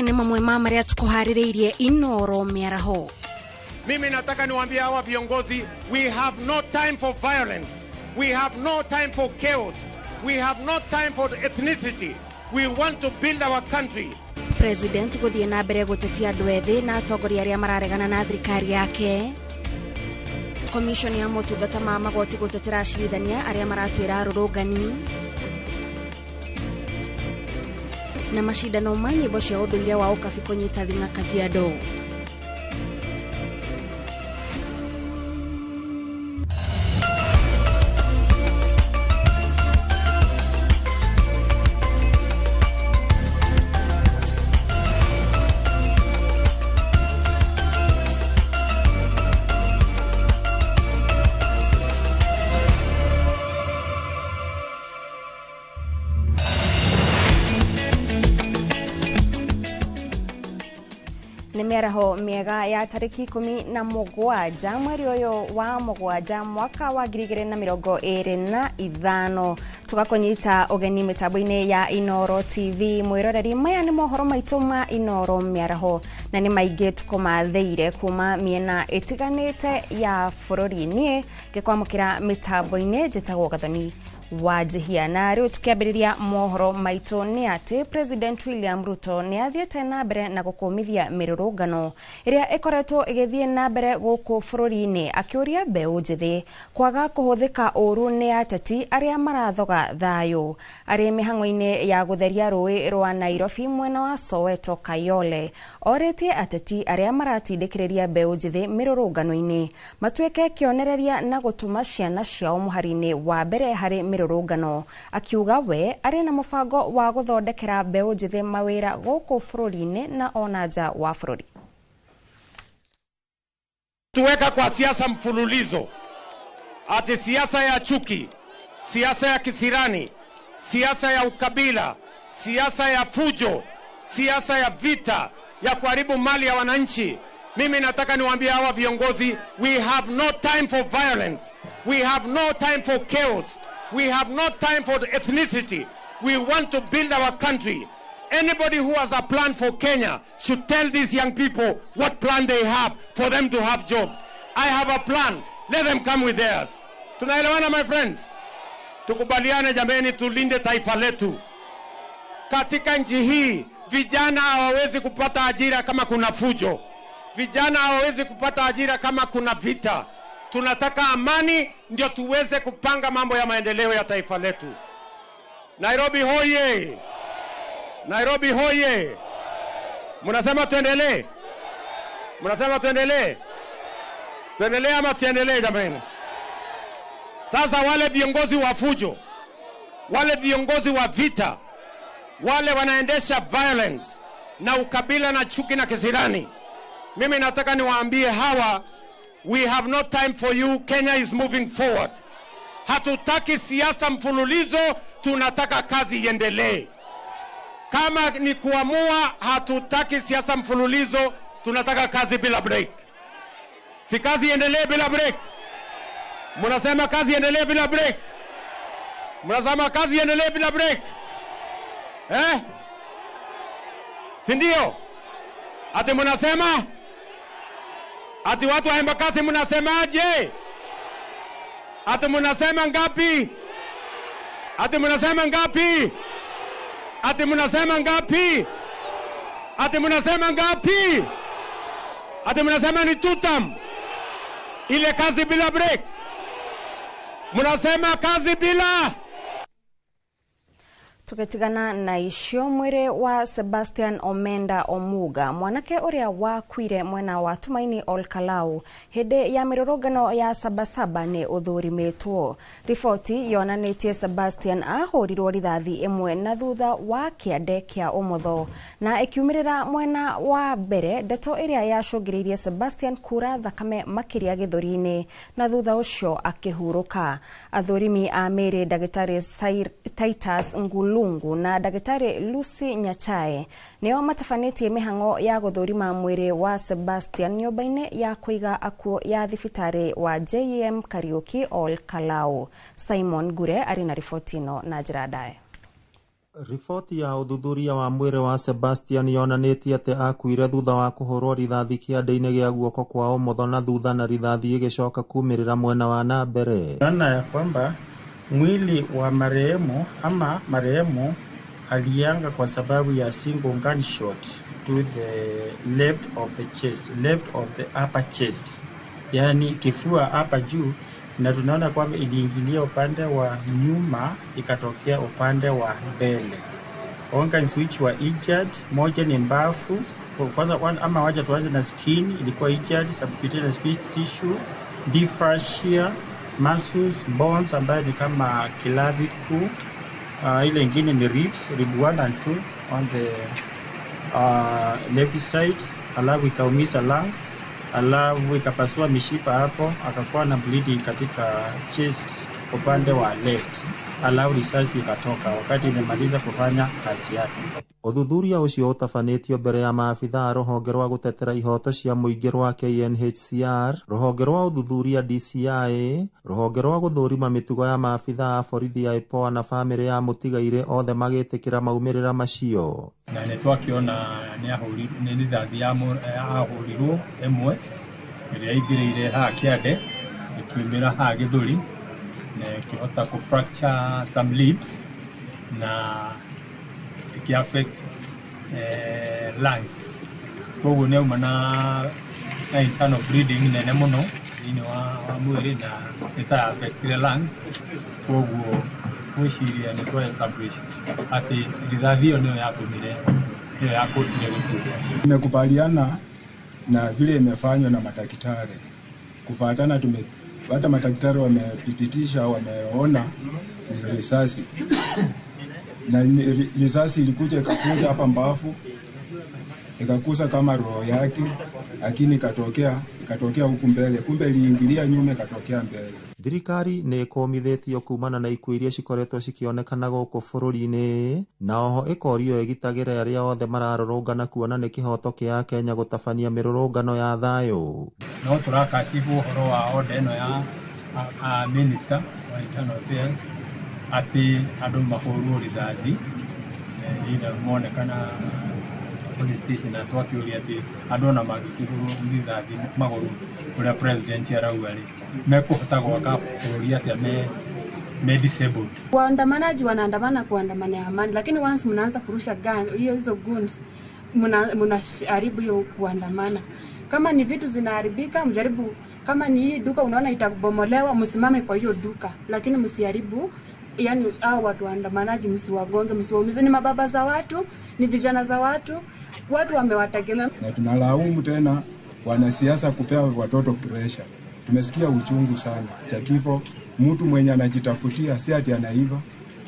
Macio nĩ mamwe ma marĩa tũkũharĩrĩirie Inoro mĩaraho. Mimi nataka niwaambie hawa viongozi, we have no time for violence. We have no time for chaos. We have no time for ethnicity. We want to build our country. President gũthiĩ na mbere gũtetia andũ ethĩ na atongoria arĩa mararegana na thirikari yake. Commission ya motungata ma magoti gũtetera acirithania arĩa maratuĩra arũrũngani. Na macindano ma nyĩmbo cia ũndũire wa ũkabi kũnyita thing'a Kajiado. Nĩ mĩaraho mĩega ya tarĩki 17 mweri ũyũ wa 7 mwaka wa 2025. Tũgakũnyita ũgeni mĩtambo-inĩ ya Inoro TV. Mwĩroreri, maya nĩ mohoro maitũ ma Inoro mĩaraho na nĩ maingĩ tũkũmathĩire kuma mĩena ĩtiganĩte ya bũrũri. Niĩ ngĩkwamũkĩra mĩtambo-inĩ njĩtagwo Gathoni Wanjihia. Na rĩu tũkĩambĩrĩria mohoro maitũ nĩ atĩ President William Ruto nĩ athiĩte na mbere na gũkũmithia mĩrũrũngano ĩrĩa ĩkoretwo ĩgĩthiĩ na mbere gũkũ bũrũri-inĩ, akĩũria mbeũ njĩthĩ kwaga kũhũthĩka ũru nĩ ateti arĩa marathoga thayũ. Arĩ mĩhang'o-inĩ ya gũtheria rũĩ rwa Nairobi mwena wa Soweto Kayole, orĩtie ateti arĩa maratindĩkĩrĩria mbeũ njĩthĩ mĩrũrũngano-inĩ matuĩke kĩonereria na gũtũma ciana ciao mũhari-inĩ wa mbere harĩ mĩrũrũngano, akiuga we arĩ na mũbango wa gũthondekera mbeũ njĩthĩ mawĩra gũkũ bũrũri-inĩ na ona nja wa bũrũri. Tuweka kwa siasa mfululizo, ati siasa ya chuki, siasa ya kisirani, siasa ya ukabila, siasa ya fujo, siasa ya vita, ya kuharibu mali ya wananchi. Mimi nataka niwaambie hawa viongozi, we have no time for violence. We have no time for chaos. We have no time for ethnicity. We want to build our country. Anybody who has a plan for Kenya should tell these young people what plan they have for them to have jobs. I have a plan. Let them come with theirs. Tunaelewana, my friends? Tukubaliane jameni, tulinde taifa letu. Katika nchi hii vijana hawawezi kupata ajira kama kuna fujo. Vijana hawawezi kupata ajira kama kuna vita. Tunataka amani ndio tuweze kupanga mambo ya maendeleo ya taifa letu. Nairobi hoye! Nairobi hoye! Mnasema tuendelee? Mnasema tuendelee? Tuendelee ama tuendelee jamani? Sasa wale viongozi wa fujo, wale viongozi wa vita, wale wanaendesha violence na ukabila na chuki na kisirani, mimi nataka niwaambie hawa, we have no time for you. Kenya is moving forward. Hatutaki siasa mfululizo, tunataka kazi iendelee. Kama ni kuamua, hatutaki siasa mfululizo, tunataka kazi bila break. Si kazi iendelee bila break? Mnasema kazi iendelee bila break? Mnasema kazi iendelee bila break? Eh? Si ndio? Ati mnasema? Ati watu wa Embakasi mnasemaje? Ati mnasema ngapi? Ati mnasema ngapi? Ati mnasema ngapi? Ati mnasema ngapi? Ati mnasema ni tutam. Ile kazi bila break. Mnasema kazi bila. Tugetigana na icio, mwĩrĩ wa Sebastian Omenda Omuga, mwanake ũrĩa wakuire mwena wa Tumaini Olkalau hĩndĩ ya mĩrũrũngano ya Sabasaba, nĩ ũthũrimĩtwo. Riboti yonanĩtie Sebastian ahũrirwo rithathi ĩmwe na thutha wa kĩande kĩa ũmotho na ĩkiumĩrĩra mwena wa mbere, ndeto ĩrĩa yacũngĩrĩirie Sebastian kura thakame makĩria gĩthũri-inĩ na thutha ũcio akĩhurũka. Athũrimi a mĩĩrĩ ndagĩtarĩ Titus Ngulu Lungu na ndagĩtarĩ Lucy Nyachae nĩo matabanĩtie mĩhang'o ya gũthũrima mwĩrĩ wa Sebastian nyũmba-inĩ ya kũiga akuũ ya thibitarĩ wa JM Kariuki Ol Kalou. Simon Ngure arĩ na riboti ĩno na njĩra ndaya. Riboti ya ũthuthuria wa mwĩrĩ wa Sebastian yonanĩtie atĩ akuire thutha wa kũhũrwo rithathi kĩande-inĩ gĩa guoko kwa ũmotho na thutha na rithathi ĩgĩcoka kumĩrĩra mwena wa na mbere. Naona ya kwamba mwili wa marehemu ama marehemu alianga kwa sababu ya single gunshot to the left of the chest, left of the upper chest, yaani kifua hapa juu, na tunaona kwamba iliingilia upande wa nyuma ikatokea upande wa mbele. Organs which were injured, moja ni mbafu kwanza, ama wacha tuanze na skin, ilikuwa injured, subcutaneous tissue, deep fascia, muscles, bones ambayo ni kama clavicle. Ile ingine ni ribs, rib 1 and 2 on the left side, alafu ikaumiza lung, alafu ikapasua mishipa hapo, akakuwa na bleeding katika chest upande wa left, alafu risasi ikatoka wakati imemaliza kufanya kazi yake. Ũthuthuria ũcio ũtabanĩtio mbere ya maabitha a rũhonge rwa gũtetera ihoto cia mũingĩ rwa KNHCR, rũhonge rwa ũthuthuria DCI, rũhonge rwa gũthũrima mĩtugo ya maabitha a borithi ya IPOA na bamĩrĩ ya mũtigairĩ othe magĩtĩkĩra maumĩrĩra macio. Na nĩ twakĩona nĩ rithathi ahũrirwo ĩmwe ĩrĩa ĩingĩrĩire haha kĩande ĩkiumĩra haha gĩthũri na ĩkĩhota kũ fracture some ribs na affect lungs. Koguo nĩ auma na internal bleeding nene mũno thĩinĩ wa mwĩrĩ na nĩ ta affectire lungs. Koguo gwĩciria nĩ twa establish atĩ rithathi ĩyo nĩyo yatũmire, nĩyo yakũcire gĩkuũ gĩake. Nimekubaliana na vile imefanywa na madaktari kufuatana, hata madaktari wamepititisha, wameona ni risasi na risasi ilikuja ikakuja hapa mbafu ikakusa kama roho yake, lakini ikatokea huku mbele, kumbe iliingilia nyuma ikatokea mbele. Thirikari nĩ ĩkũmithĩtio kumana na ikuũ iria cikoretwo cikĩonekana gũkũ bũrũri-inĩ, na oho ĩkorio ĩgitagĩre arĩa othe mararũrũngana kuona nĩ kĩhoto kĩa Kenya gũtabania mĩrũrũngano ya thayũ. No tũrakacibwo ũhoro wa order ĩno ya minister wa internal affairs atĩ andũ mahũrwo rithathi either monekana police station, na twakĩũria atĩ andũ ona mangĩkĩhũrwo rithathi magũrũ ũrĩa president arauga rĩ, mekũhota gwaka bũrũri atĩa me disabled. Waandamanaji wanaandamana kuandamana ya amani, lakini once mnaanza kurusha gun, hiyo hizo guns mnaharibu hiyo kuandamana. Kama ni vitu zinaharibika, mjaribu. Kama ni hii duka unaona itabomolewa, msimame kwa hiyo duka, lakini msiharibu. Yani hao watu waandamanaji msiwagonge, msiwaumize. Ni mababa za watu, ni vijana za watu, watu wamewategemea. Na tunalaumu tena wanasiasa kupea watoto pressure. Tumesikia uchungu sana cha kifo, mtu mwenye anajitafutia, si ati anaiva,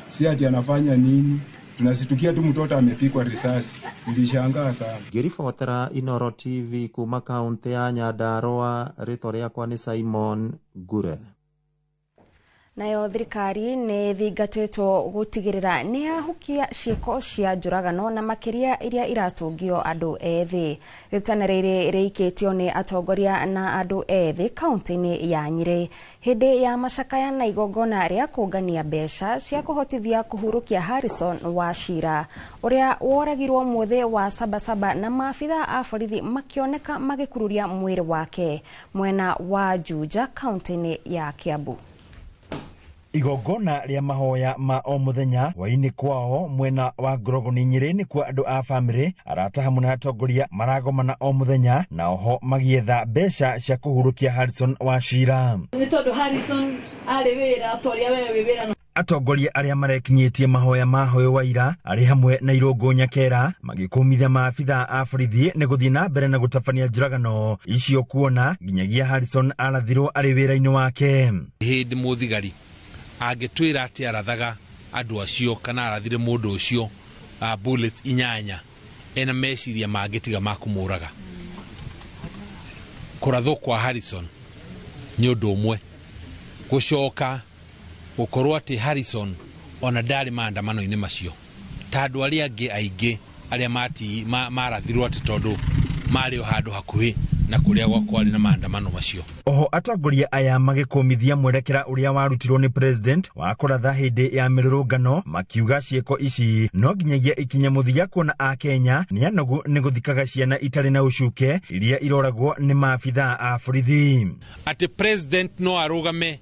si ati anafanya nini. Tunasitukia tu mtoto amepikwa risasi. Nilishangaa sana. Ngĩribotera Inoro TV kuma kaunti ya Nyandarua, rĩtwa rĩakwa nĩ Simon Ngure. Nayo thirikari nĩ thingatĩtwo gũtigĩrĩra nĩ yahukia ciĩko cia njũragano na makĩria iria iratũngio andũ ethĩ. Rĩtana rĩrĩ rĩikĩtio nĩ atongoria na andũ ethĩ kaunti-inĩ ya Nyĩrĩ hĩndĩ ya macakaya na igongona rĩa kũngania mbeca cia kũhotithia kũhurũkia Harrison Wachira ũrĩa woragirwo mũthĩ wa Sabasaba na maabitha a borithi makĩoneka magĩkururia mwĩrĩ wake mwena wa Juja kaunti-inĩ ya Kiambu. Igongona rĩa mahoya ma o mũthenya hwaĩ-inĩ kwao mwena wa Ngorogoni Nyĩrĩ nĩkuo andũ a bamĩrĩ, arata hamwe na atongoria maragomana o mũthenya na oho magietha mbeca cia kũhurũkia Harrison Wachira. Nĩ tondũ Harrison arĩ wĩra ta ũrĩa we wĩ wĩra. Atongoria arĩa marekinyĩtie mahoya ma hoyo wa ira arĩ hamwe na Irũngũ Nyakera magĩkũmithia maabitha a borithi nĩ gũthiĩ na mbere na gũtabania njũragano icio kuona nginyagia Harrison arathirwo arĩ wĩra-inĩ wake. Hĩndĩ mũthigari angĩtwĩra atĩ arathaga andũ acio kana arathire mũndũ ũcio bullets 8 ena meciria mangĩ tiga ma kũmũraga. Kũrathwo kwa Harrison nĩ ũndũ ũmwe, gũcoka gũkorwo atĩ Harrison ona ndarĩ maandamano-inĩ macio ta andũ arĩa angĩ aingĩ arĩa marathirwo atĩ tondũ marĩ o handũ hakuhĩ na kũrĩa gwa kwarĩ na maandamano macio. Oho atongoria aya magĩkũmithia mwerekera ũrĩa warutirwo nĩ president wa kũratha hĩndĩ ya mĩrũrũngano, makiuga ciĩko ici no nginyagia ikinye mũthia kuona akenya nĩ anogu nĩ gũthikaga ciana itarĩ na ũcuke iria iroragwo nĩ maabithaa a borithi. Atĩ president no arũgame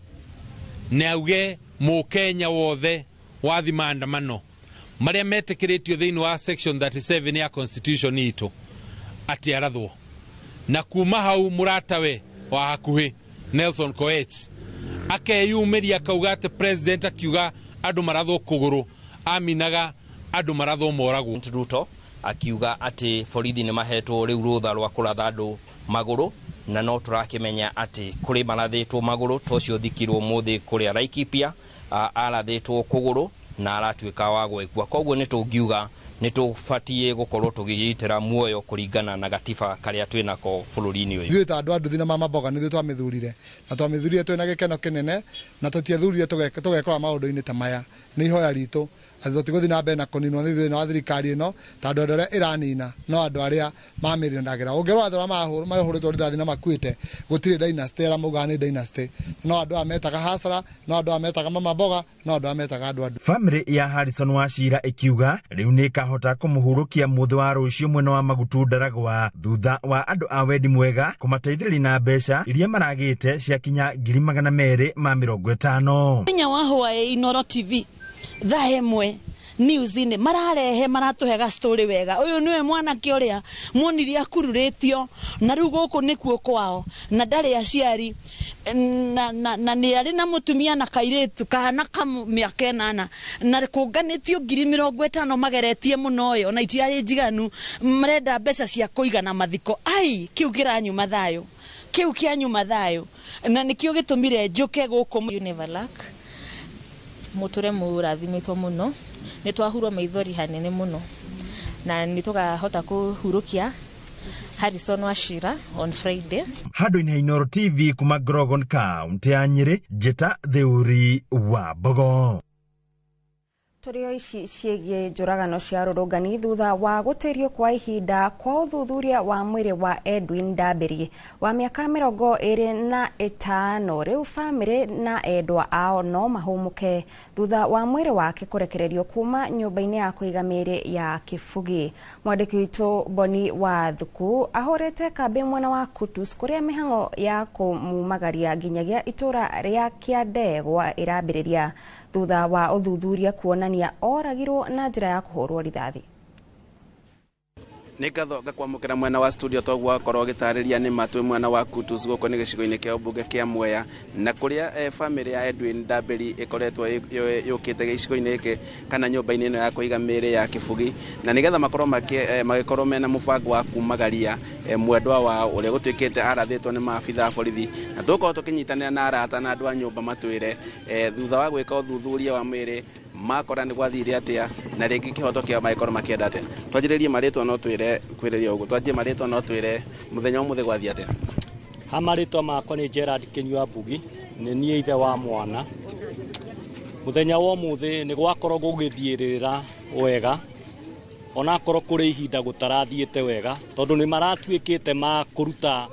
na auge mũkenya wothe wathi maandamano marĩa metĩkĩrĩtio thĩinĩ wa section 37 ya constitution itũ atĩ arathwo, na kuma hau mũratawe wa hakuhĩ Nelson Koech akeyumĩria akauga atĩ president akiuga andũ marathwo kũgũrũ aminaga andũ marathwo moragwo. Ruto akiuga atĩ borithi nĩ mahetwo rĩu rũtha rwa kũratha andũ magũrũ, na no tũrakĩmenya atĩ kũrĩ marathĩtwo magũrũ to ũcio thikirwo mũthĩ kũrĩa Laikipia arathĩtwo kũgũrũ na aratuĩka wa gwĩkua. Koguo nĩ tũngiuga nĩ tũbatiĩ gũkorwo tũgĩgitĩra muoyo kũringana na gatiba karĩa twĩnako bũrũri-inĩ ũyũ. Ithuĩ ta andũ a nduthi na mama mboga nĩ ithuĩ twamĩthurire, na twamĩthurire twĩna gĩkeno kĩnene, na tũtiethurire tũgekora maũndũ-inĩ ta maya. Nĩ ihoya ritũ atĩ tũtigũthiĩ na mbere na kũninwo nĩ thĩna wa thirikari ĩno, ta andũ arĩa ĩranina no andũ arĩa mamĩrindagĩra. Ũngĩrora andũ arĩa mahũrĩtwo rithathi na makuĩte, gũtirĩ dynasty arĩa maugaga nĩ dynasty, no andũ aya metaga hasara, no andũ aya metaga mama mboga, no andũ aya metaga andũ a nduthi. Famĩlĩ ya Harrison Wachira ĩkiuga rĩu nĩ ĩkahota kũmũhurũkia mũthĩ wa rũciũ mwena wa Magutu Ndaragwa, thutha wa andũ a wendi mwega kũmateithĩrĩria na mbeca iria maragĩte ciakinya 250,000. Mũthenya wa hwaĩ Inooro TV thaa ĩmwe news-inĩ mararehe maratũhe story wega. Ũyũ nĩwe mwanake ũrĩa muonire akururĩtio na rĩu gũkũ nĩkuo kwao, na ndarĩ aciari, na nĩ arĩ na mũtumia na kairĩtu kana ka mĩaka 8, na kũnganĩtio 50,000 mageretie mũno ĩyo na itiarĩ njiganu, marenda mbeca cia kũigana mathiko. Ai, kĩu kĩranyuma thayũ, kĩu kĩanyuma thayũ, na nĩkĩo gĩtũmire njũke gũkũ. You never lack mũtũre mũrathimĩtwo mũno, nĩ twahurwo maithori hanene mũno, na nĩ tũkahota kũhurũkia Harrison Wachira on Friday. Handũ-inĩ ha Inooro TV kuma Grogon kaunti ya Nyĩrĩ, Njĩta Theuri wa Mbogo. Tũrĩ ici ciĩgiĩ njũragano cia rũrũngani thutha wa gũtĩrio kwa ihinda kwa ũthuthuria wa mwĩrĩ wa Edwin Ndambĩri wa mĩaka 25. Rĩu bamĩrĩ na endwa ao no mahũmũke thutha wa mwĩrĩ wake kũrekererio kuma nyũmba-inĩ ya kũiga mĩĩrĩ ya Kĩbugi. Mwandĩki witũ Boni wa Thuku ahũrĩte kambĩ mwena wa Kutus kũrĩa mĩhang'o ya kũmumagaria nginyagia itũra rĩa Kĩandegwa ĩrambĩrĩria thutha wa ũthuthuria kuonania oragirwo na njĩra ya kũhũrwo rithathi. Nĩ ngatho ngakwamũkĩra mwena wa studio toguo wakorwo ũgĩtarĩria nĩ matwĩ mwena wa Kutus gũkũ nĩ gĩcigo-inĩ kĩa ũmbunge kĩa Mwea, na kũrĩa famĩlĩ ya Edwin Ndambĩri ĩkoretwo yũkĩte gĩcigo-inĩ gĩkĩ kana nyũmba-inĩ ĩno ya kũiga mĩĩrĩ ya Kĩbugi, na nĩgetha makorwo magĩkorwo mena mũbango wa kumagaria mwendwa wao ũrĩa gũtuĩkĩte arathĩtwo nĩ maabitha a borithi. Na tũgũkorwo tũkĩnyitanĩra na arata na andũ a nyũmba matwĩre thutha wa gwĩka ũthuthuria wa mĩĩrĩ makora nĩ gwathire atĩa, na rĩngĩ kĩhoto kĩao magĩkorwo makĩenda atĩa. Twanjĩrĩrie marĩtwa no twĩre kwĩrĩria ũguo, twanjie marĩtwa no twĩre mũthenya ũmũthĩ gwathiĩ atĩa. Ha marĩtwa makwa nĩ Gerard Kĩnyua Mbugi, nĩ niĩ ithe wa mwana. Mũthenya wa ũmũthĩ nĩ gwakorwo gũgĩthiĩrĩra wega, onakorwo kũrĩ ihinda gũtarathiĩte wega, tondũ nĩ maratuĩkĩte ma kũruta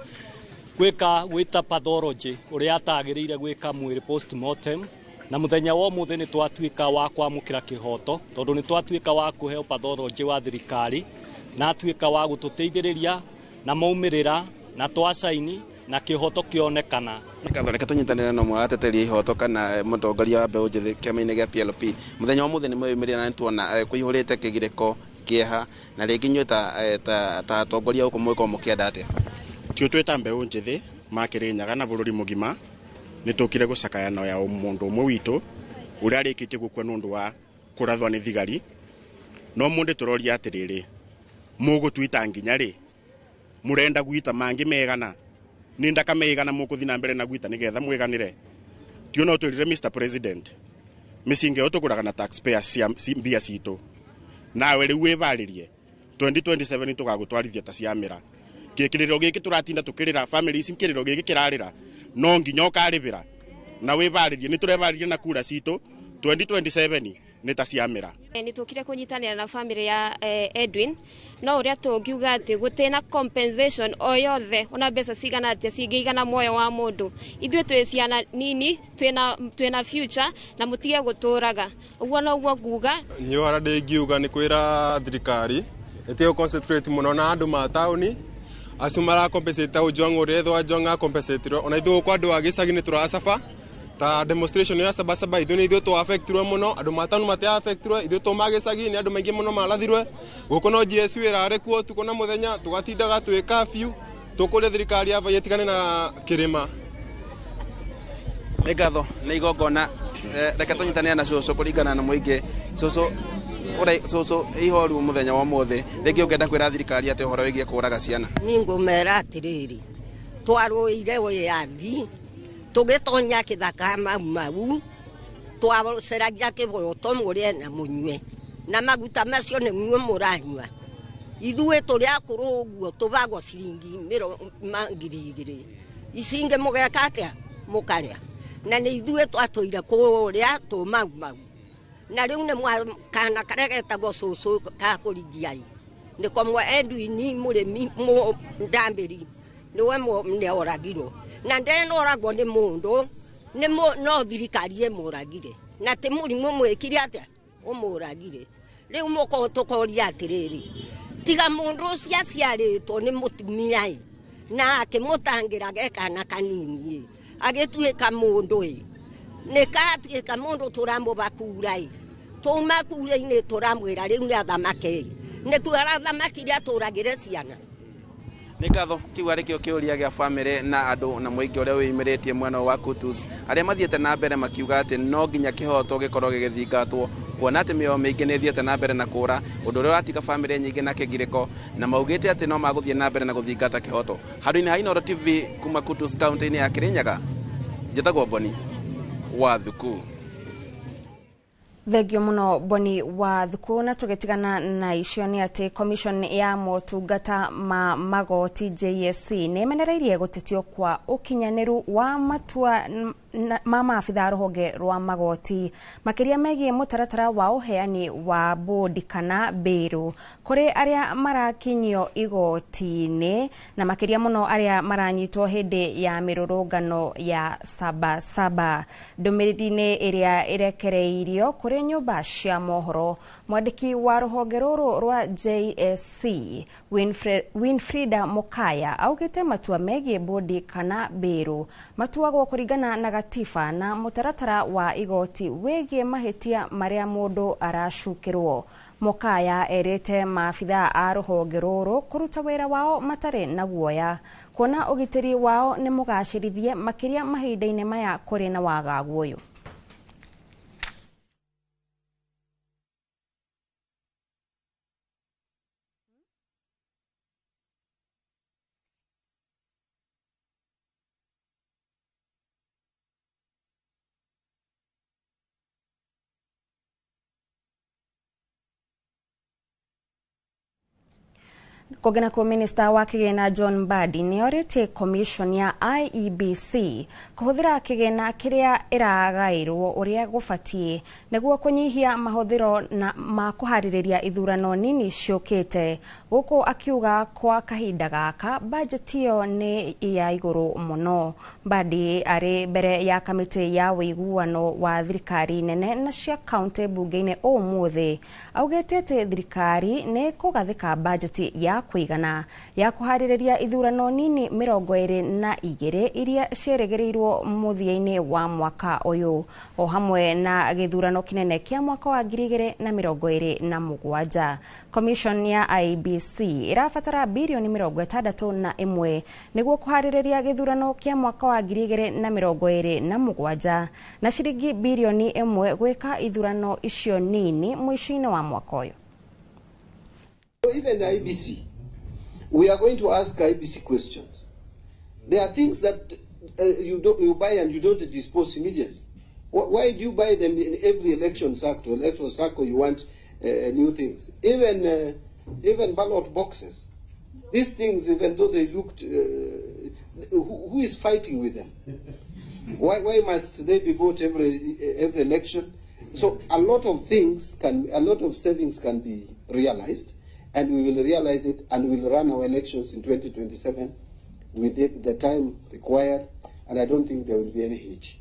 gwĩka gwĩta pathology ũrĩa atagĩrĩire gwĩka mwĩrĩ postmortem. Na mũthenya wa ũmũthĩ nĩ twatuĩka wa kwamũkĩra kĩhoto, tondũ nĩ twatuĩka wa kũheo pathology wa thirikari, na atuĩka wa gũtũteithĩrĩria na maumĩrĩra na twacaini na kĩhoto kĩonekana. Ngatho, reke tũnyitanĩre na ũmwe wa ateteri a ihoto kana mũtongoria wa mbeũ njĩthĩ kĩama-inĩ gĩa PLP. Mũthenya wa ũmũthĩ nĩ mweyumĩria na nĩtuona kũihũrĩte kĩgirĩko kĩeha, na rĩngĩ inyuĩ ta atongoria gũkũ mũgĩkorwo mũkĩenda atĩa? Tio twĩ ta mbeũ njĩthĩ ma Kĩrĩnyaga na bũrũri mũgima nĩ tũkire gũcakaya no ya mũndũ ũmwe witũ ũrĩa arĩkĩtie gũkua nĩ ũndũ wa kũrathwo nĩ thigari. No mũndũ tũroria atĩrĩrĩ, mũgũtuita nginya rĩ? Mũrenda gwita mangĩ megana? Nĩ ndaka megana mũkũthiĩ na mbere na gwita nĩgetha mwĩganĩre? Tio no twĩrire Mr President, mĩcinga ĩyo tũgũraga na taxpayers mbia citũ, nawe rĩu wĩbarĩrie 2027 tũgagũtwarithia ta ciamĩra. Kĩrĩro gĩkĩ tũratinda tũkĩrĩra family ici, kĩrĩro gĩkĩ kĩrarĩra no nginya ũkarĩbĩra na wĩbarĩrie. Nĩ tũrebarĩria na kura citũ 2027 Nĩ ta ciamĩra. Nĩ tũkire kũnyitanĩra na family ya Edwin, no ũrĩa tũngiuga atĩ gũtirĩ compensation o yothe, ona mbeca cigana atĩa cingĩigana muoyo wa mũndũ. Ithuĩ twĩ ciana nini, twĩna future na mũtige gũtũraga. Ũguo noguo nguga. Niĩ ũrĩa ndĩngiuga nĩ kwĩra thirikari ĩtige concentrate mũno na andũ ma taũni acio mara compensate Ojwang, ũrĩa ethwa Ojwang acompensatirwo. Ona ithuĩ gũkũ andũ a gĩcagi nĩ tũracaba ta demonstration ya Sabasaba, ithuĩ nĩ ithuĩ twa affectirwo mũno. Andũ ma taũni matia affectirwo, ithuĩ tũma gĩcagi nĩ andũ maingĩ mũno marathirwe gũkũ. No GSU ĩrarĩ kuo ũtukũ na mũthenya, tũgatindaga twĩ curfew. Tũkũria thirikari aba ĩtigane na kĩrĩma. Nĩ ngatho nĩ igongona. Reke tũnyitanĩre na cũcũ kũringana na mũingĩ. Cũcũ ũrĩa cũcũ ihoru mũthenya wa ũmũthĩ, rĩngĩ ũngĩenda kwĩra thirikari atĩ ũhoro wĩgiĩ kũraga ciana? Niĩ ngũmera atĩrĩrĩ, twarũire wĩyathi tũgĩtonya kĩthaka Mau Mau, twaceragia kĩboto mũrĩe na mũnyue, na maguta macio nĩ muo mũranyua. Ithuĩ tũrĩ akũrũ ũguo tũbagwo ciringi 2,000, ici ingĩ mũgeka atĩa? Mũkarĩa. Na nĩ ithuĩ twatũire kũrĩa tũ Mau Mau, na rĩu nĩ kana karĩa getagwo cũcũ ka kũrigiai nĩko mwe Edwin mũrĩmi Ndambĩri nĩwe nĩoragirwo, na ndenoragwo nĩ mũndũ nĩ no thirikari ĩmũragire, na ti mũrimũ mwĩkire atĩa ũmũragire. Rĩu mũko tũkoria atĩrĩrĩ, tiga mũndũ ũcio aciarĩtwo nĩ mũtumia ĩ na akĩmũtangĩra ge kana kanini ĩ agĩtuĩka mũndũ ĩ nĩ katuĩka mũndũ tũramũbakura ĩ tũma kura-inĩ tũramwĩra rĩu nĩ athamake ĩ nĩkuo arathamakire atũragĩre ciana. Nĩ ngatho. Kĩu arĩ kĩo kĩũria gĩa bamĩrĩ na andũ na mũingĩ ũrĩa wĩyumĩrĩtie mwena wa Kutus, arĩa mathiĩte na mbere makiuga atĩ no nginya kĩhoto gĩkorwo gĩgĩthingatwo, kuona atĩ mĩoyo mĩingĩ nĩ ĩthiĩte na mbere na kũra, ũndũ ũrĩa ũratiga bamĩrĩ nyingĩ na kĩgirĩko, na maugĩte atĩ no magũthiĩ na mbere na gũthingata kĩhoto. Handũ-inĩ ha Inooro TV kuma Kutus kaunti-inĩ ya Kirinyaga, njĩtagwo Boni wa Thuku. Thengio muno Boni wa Thuku. Na tũgĩtigana na icio nĩ atĩ commission ya motungata ma magoti JSC nĩ ĩmenereirie gũtetio kwa ũkinyanĩru wa matua ma maabitha rũhonge rwa magoti, makĩria megiĩ mũtaratara wa ũheani wa bodi kana bĩrũ kũrĩ arĩa marakinyio igoti-inĩ, na makĩria mũno arĩa maranyitwo hĩndĩ ya mĩrũrũngano ya Sabasaba. Ndũmĩrĩri-inĩ ĩrĩa ĩrekereirio kũrĩ nyũmba cia mohoro, mwandĩki wa rũhonge rũrũ rwa JSC Winfrida Mokaya augĩte matua megiĩ bodi kana bĩrũ matuagwo kũringana na gatiba na mũtaratara wa igoti wĩgiĩ mahĩtia marĩa mũndũ aracukĩrwo. Mokaya erĩte maabitha a rũhonge rũrũ kũruta wĩra wao matarĩ na guoya, kuona ũgitĩri wao nĩ mũgacĩrithie makĩria mahinda-inĩ maya kũrĩ na wagagu ũyũ. Kũngĩ nakuo, minista wa kĩgĩna John Mbadi nĩ orĩtie commission ya IEBC kũhũthĩra kĩgĩna kĩrĩa ĩragaĩrwo ũrĩa gũbatiĩ nĩguo kũnyihia mahũthĩro na ma kũharĩrĩria ithurano nini ciũkĩte, gũkũ akiuga kwa kahinda gaka bajeti ĩyo nĩ ya igũrũ mũno. Mbadi arĩ mbere ya kamĩtĩ ya ũiguano wa thirikari nene na cia kaunti bunge-inĩ ũmũthĩ augĩte atĩ thirikari nĩ ĩkũgathĩka bajeti ya kũigana ya kũharĩrĩria ithurano nini 22 iria ciĩrĩgĩrĩirwo mũthia-inĩ wa mwaka ũyũ, o hamwe na gĩthurano kĩnene kĩa mwaka wa 2027. Commission ya IEBC ĩrabatara birioni 61 nĩguo kũharĩrĩria gĩthurano kĩa mwaka wa 2027 na ciringi birioni 1 gwĩka ithurano icio nini mũico-inĩ wa mwaka ũyũ. Even the IEBC, we are going to ask IEBC questions. There are things that you buy and you don't dispose immediately. Why do you buy them in every election cycle? Election cycle, you want new things. Even ballot boxes. These things, even though they looked, who is fighting with them? Why must they be bought every election? So a lot of things can, a lot of savings can be realized, and we will realize it, and we will run our elections in 2027 within the time required, and I don't think there will be any hitch.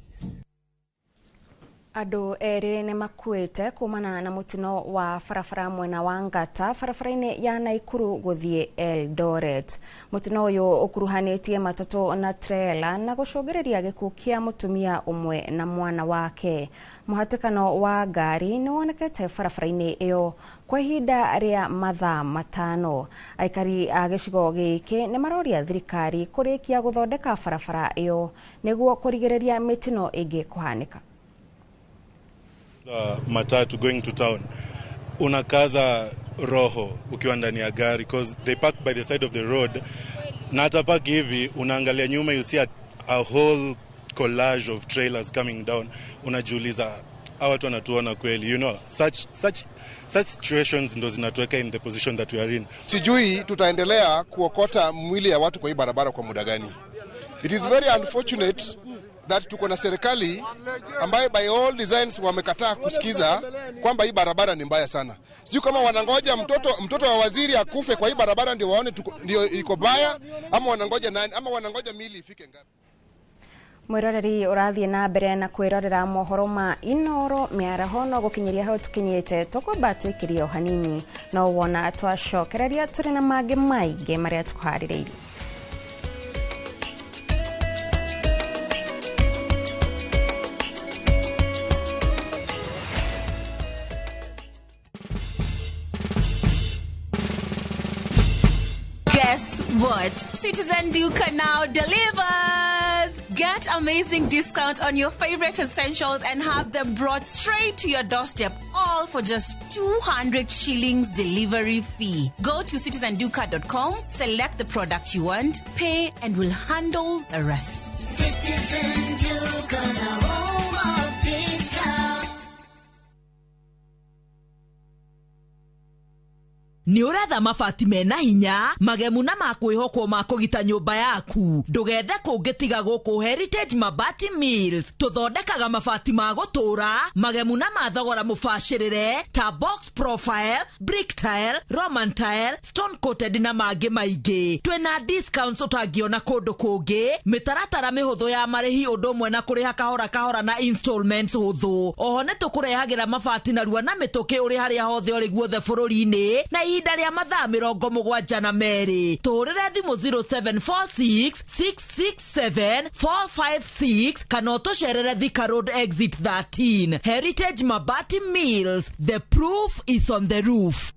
Andũ erĩ nĩ makuĩte kumana na mũtino wa barabara mwena wa Ngata barabara-inĩ ya Naikuru gũthiĩ Eldoret. Mũtino ũyũ ũkuruhanĩtie matatũ na trela na gũcũngĩrĩria gĩkuũ kĩa mũtumia ũmwe na mwana wake. Mũhatĩkano wa ngari nĩ wonekete barabara-inĩ ĩyo kwa ihinda rĩa mathaa 5. Aikari a gĩcigo gĩkĩ nĩ maroria thirikari kũrĩkia gũthondeka barabara ĩyo nĩguo kũrigĩrĩria mĩtino ĩngĩ kũhanĩka. Matatu going to town, unakaza roho ukiwa ndani ya gari because they park by the side of the road, na hata park hivi unaangalia nyuma, you see a whole collage of trailers coming down, unajiuliza hawa watu wanatuona kweli? You know, such situations ndo zinatuweka in the position that we are in. Sijui tutaendelea kuokota mwili ya watu kwa hii barabara kwa muda gani. It is very unfortunate that tuko na serikali ambaye by all designs wamekataa kusikiza kwamba hii barabara ni mbaya sana. Sijui kama wanangoja mtoto wa waziri akufe kwa hii barabara ndio waone ndio iko baya, ama wanangoja nani, ama wanangoja mili ifike ngapi. Mwiroreri ũrathiĩ na mbere na kwĩrorera mohoro ma Inoro mĩaraho no gũkinyĩria hau tũkinyĩte tũkwamba twĩkĩrie o hanini no wona twacokereria tũrĩ na mangĩ maingĩ marĩa tũkũharĩrĩirie. Guess what? Citizen Duka now delivers! Get amazing discount on your favorite essentials and have them brought straight to your doorstep, all for just 200 shillings delivery fee. Go to citizenduka.com, select the product you want, pay, and we'll handle the rest. Citizen Duka, the home of discount. Nĩ ũretha mabati mena hinya magemu na makwĩhokwo ma kũgita nyũmba yaku ndũgethe kũngĩ tiga gũkũ Heritage Mabati Mills. Tũthondekaga mabati ma gũtũra magemu na ma thogora mũbacĩrĩre ta box profile, brick tile, roman tile, stone coated na mangĩ maingĩ. Twĩna discounts ũtangĩona kũndũ kũngĩ, mĩtaratara mĩhũthũ ya marĩhi ũndũ ũmwe na kũrĩha kahora kahora na installments hũthũ. Oho nĩ tũkũrehagĩra mabati narua na mĩtũkĩ ũrĩ harĩa hothe ũrĩ guothe bũrũri-inĩ na ihinda rĩa mathaa 72. Tũhũrĩre thimũ 0746 667 456 kana ũtũcerere Thika Road exit 13. Heritage Mabati Mills, the proof is on the roof.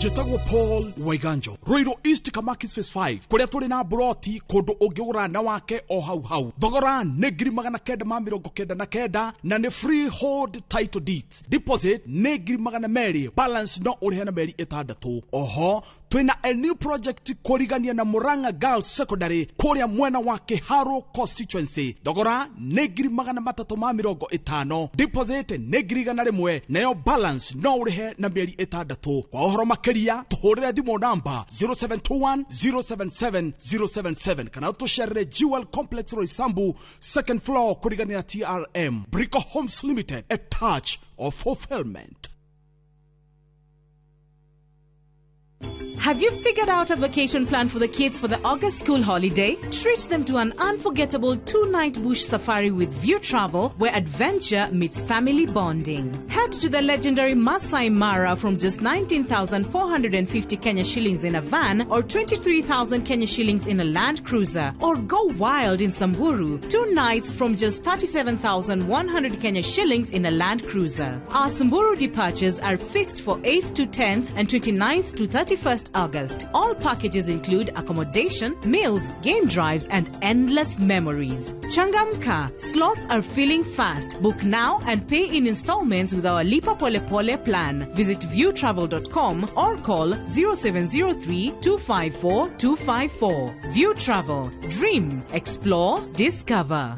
Njĩtagwo Paul Waiganjo, Ruiru East Kamakis Phase 5, kũrĩa tũrĩ na broti kũndũ ũngĩgũra na wake o hau hau. Thogora nĩ 999 na nĩ freehold title deed. Deposit nĩ 200,000, balance no ũrĩhe na mĩeri 6. Oho twĩna a new project kũrigania na Murang'a Girls Secondary kũrĩa mwena wa Kiharu constituency. Thogora nĩ 350,000, deposit nĩ 100,000, nayo balance no ũrĩhe na mĩeri 6. Kwa ũhoro makĩria tũhũrĩre thimũ namba 0721 077 077 kana ũtũcerere Jewel Complex Roysambu second floor kũrigania na TRM. Brico Homes Limited, a touch of fulfillment. Have you figured out a vacation plan for the kids for the August school holiday? Treat them to an unforgettable 2-night bush safari with View Travel, where adventure meets family bonding. Head to the legendary Masai Mara from just 19,450 Kenya shillings in a van or 23,000 Kenya shillings in a Land Cruiser. Or go wild in Samburu, 2 nights from just 37,100 Kenya shillings in a Land Cruiser. Our Samburu departures are fixed for 8th to 10th and 29th to 31st August. All packages include accommodation, meals, game drives, and endless memories. Changamka, slots are filling fast. Book now and pay in installments with our Lipa Pole Pole plan. Visit viewtravel.com or call 0703 254 254. View Travel. Dream, explore, discover.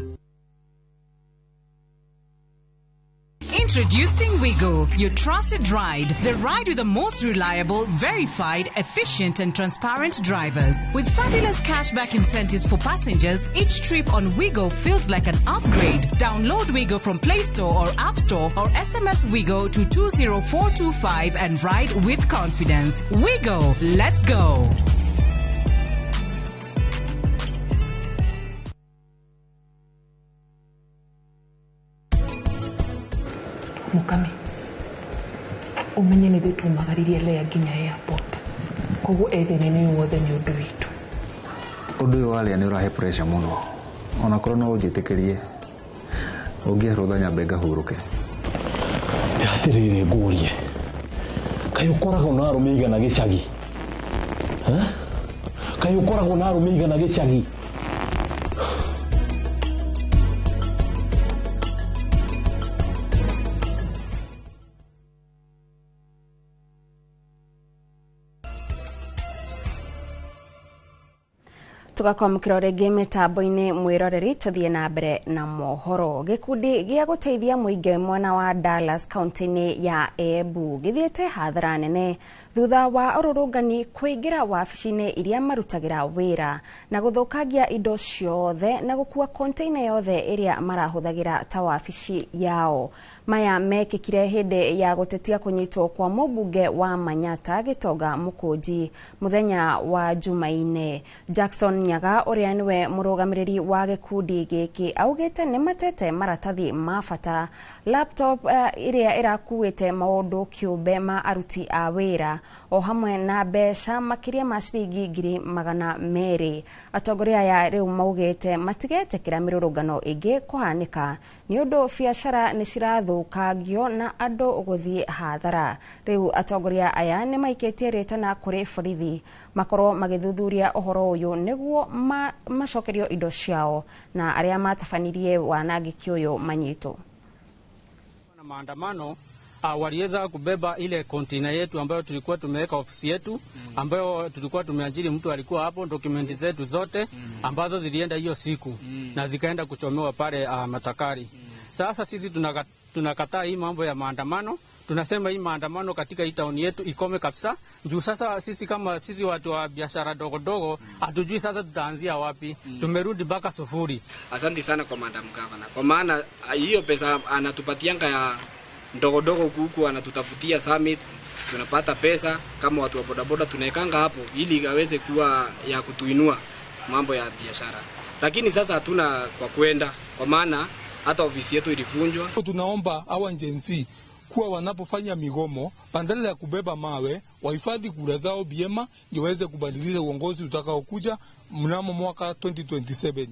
Introducing Wigo, your trusted ride. The ride with the most reliable, verified, efficient, and transparent drivers. With fabulous cashback incentives for passengers, each trip on Wigo feels like an upgrade. Download Wigo from Play Store or App Store or SMS Wigo to 20425 and ride with confidence. Wigo, let's go. Mukami umenye nä ithuä tumagaririe Lea nginya airport koguo ethĩna-inĩ wothe nĩ ũndũ witũ. Ũndũ ũyũ wa Lea nĩ ũrahe pressure mũno onakorwo no ũnjĩtĩkĩrie ũngĩhe rũtha nyambe ngahurũke. Atĩrĩrĩ ngũrie kaĩ ũkoragwo na arũme igana gĩcagi? Kaĩ ũkoragwo na arũme igana gĩcagi? Tugakwamũkĩra rĩngĩ mĩtambo-inĩ mwĩroreri tũthiĩ na mbere na mohoro. Gĩkundi gĩa gũteithia mũingĩ mwena wa Dallas kaunti-inĩ ya Embu gĩthiĩte hathara nene thutha wa ũrũrũngani kũingĩra wabici-inĩ iria marutagĩra wĩra na gũthũkangia indo ciothe na gũkua konteina yothe ĩrĩa marahũthagĩra ta wabici yao. Maya mekĩkire hĩndĩ ya gũtetia kũnyitwo kwa mũmbunge wa Manyata Gĩtonga Mũkũnji mũthenya wa Jumaine. Jackson Nyaga ũrĩa nĩwe mũrũgamĩrĩri wa gĩkundi gĩkĩ augĩte nĩ matete maratathi ma bata, laptop ĩrĩa ĩrakuĩte maũndũ kĩũmbe ma aruti a wĩra o hamwe na mbeca makĩria ma ciringi 200,000. Atongoria aya rĩu maugĩte matigetĩkĩra mĩrũrũngano ĩngĩ kũhanĩka nĩ ũndũ biacara nĩ cirathũkangio na andũ gũthiĩ hathara. Rĩu atongoria aya nĩ maikĩtie rĩtana kũrĩ borithi makorwo magĩthuthuria ũhoro ũyũ nĩguo macokerio indo ciao na arĩa matabanirie wanangĩki ũyũ manyitwo. Na maandamano waliweza kubeba ile container yetu ambayo tulikuwa tumeweka ofisi yetu ambayo tulikuwa tumeajiri mtu alikuwa hapo, dokumenti zetu zote ambazo zilienda hiyo siku na zikaenda kuchomewa pale Matakari. Sasa sisi tunakataa hii mambo ya maandamano. Tunasema hii maandamano katika hii town yetu ikome kabisa. Juu sasa sisi kama sisi watu wa biashara dogo dogo hatujui sasa tutaanzia wapi. Tumerudi mpaka sufuri. Asante sana kwa Madam Governor. Kwa maana hiyo pesa anatupatianga ya ndogo dogo huku anatutafutia summit, tunapata pesa kama watu wa bodaboda tunaekanga hapo ili aweze kuwa ya kutuinua mambo ya biashara. Lakini sasa hatuna kwa kwenda kwa maana hata ofisi yetu ilivunjwa. Tunaomba hawa Gen Z kuwa wanapofanya migomo, badala ya kubeba mawe, wahifadhi kura zao vyema ndio waweze kubadilisha uongozi utakaokuja mnamo mwaka 2027.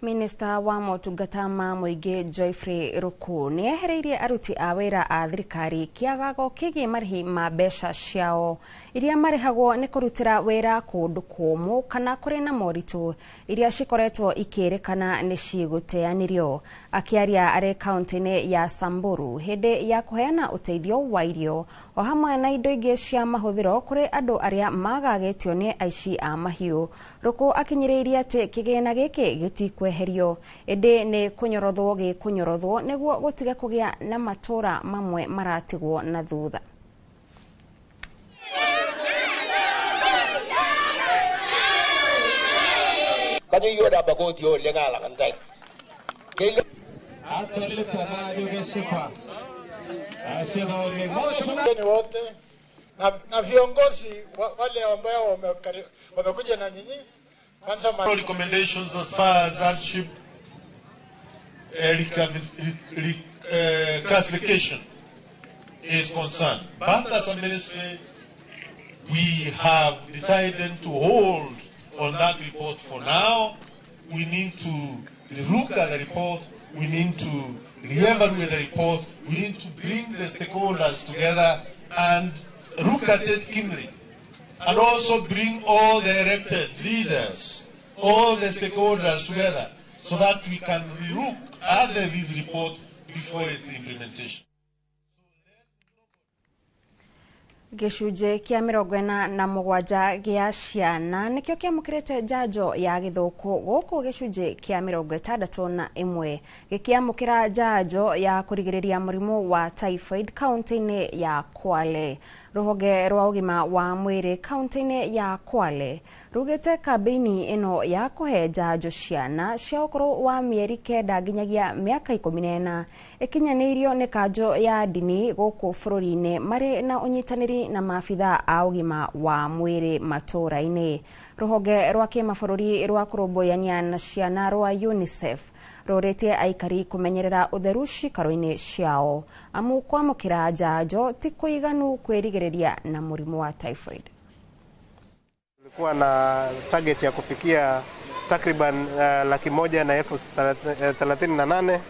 Minista wa motungata ma mũingĩ Geoffrey Ruku nĩ ehereirie aruti a wĩra a thirikari kĩagago kĩgiĩ marĩhi ma mbeca ciao iria marĩhagwo nĩ kũrutĩra wĩra kũndũ kũmũ kana kũrĩ na moritũ iria cikoretwo ikĩrĩkana nĩ cigũteanĩrio. Akĩaria arĩ kaunti-inĩ ya Samburu hĩndĩ ya kũheana ũteithio wa irio o hamwe na indo ingĩ cia mahũthĩro kũrĩ andũ arĩa magagĩtio nĩ aici a mahiũ, Ruku akinyĩrĩirie atĩ kĩgĩna gĩkĩ gĩtikweherio ĩndĩ nĩ kũnyorothwo gĩkũnyorothwo nĩguo gũtige kũgĩa na matũra mamwe maratigwo na thutha. Wote na viongozi wale ambao wamekuja na nyinyi. Recommendations as far as hardship classification is concerned. But as a ministry, we have decided to hold on that report for now. We need to look at the report. We need to reevaluate the report. We need to bring the stakeholders together and look at it keenly. And also bring all the elected leaders, all the stakeholders together, so that we can look at this report before its implementation. Gĩcunjĩ kĩa 47 gĩa ciana nĩkĩo kĩamũkĩrĩte njanjo ya gĩthũkũ gũkũ gĩcunjĩ kĩa 61 gĩkĩamũkĩra njanjo ya kũrigĩrĩria mũrimũ wa typhoid kaunti-inĩ ya Kwale. Rũhonge rwa ũgima wa mwĩrĩ kaunti-inĩ ya Kwale rugĩte kambĩini ĩno ya kũhe njanjo ciana cia ũkũrũ wa mĩeri 9 nginyagia mĩaka 14 ĩkinyanĩirio nĩ kanjũ ya ndini gũkũ bũrũri-inĩ marĩ na ũnyitanĩri na maabitha a ũgima wa mwĩrĩ matũũra-inĩ. Rũhonge rwa kĩmabũrũri rwa kũrũmbũyania na ciana rwa UNICEF rũrĩtie aikari kũmenyerera ũtheru ciikaro-inĩ ciao amu kwamũkĩra njanjo ti kũiganu kwĩrigĩrĩria na mũrimũ wa typhoid. Tulikuwa na target ya kufikia takriban 138,000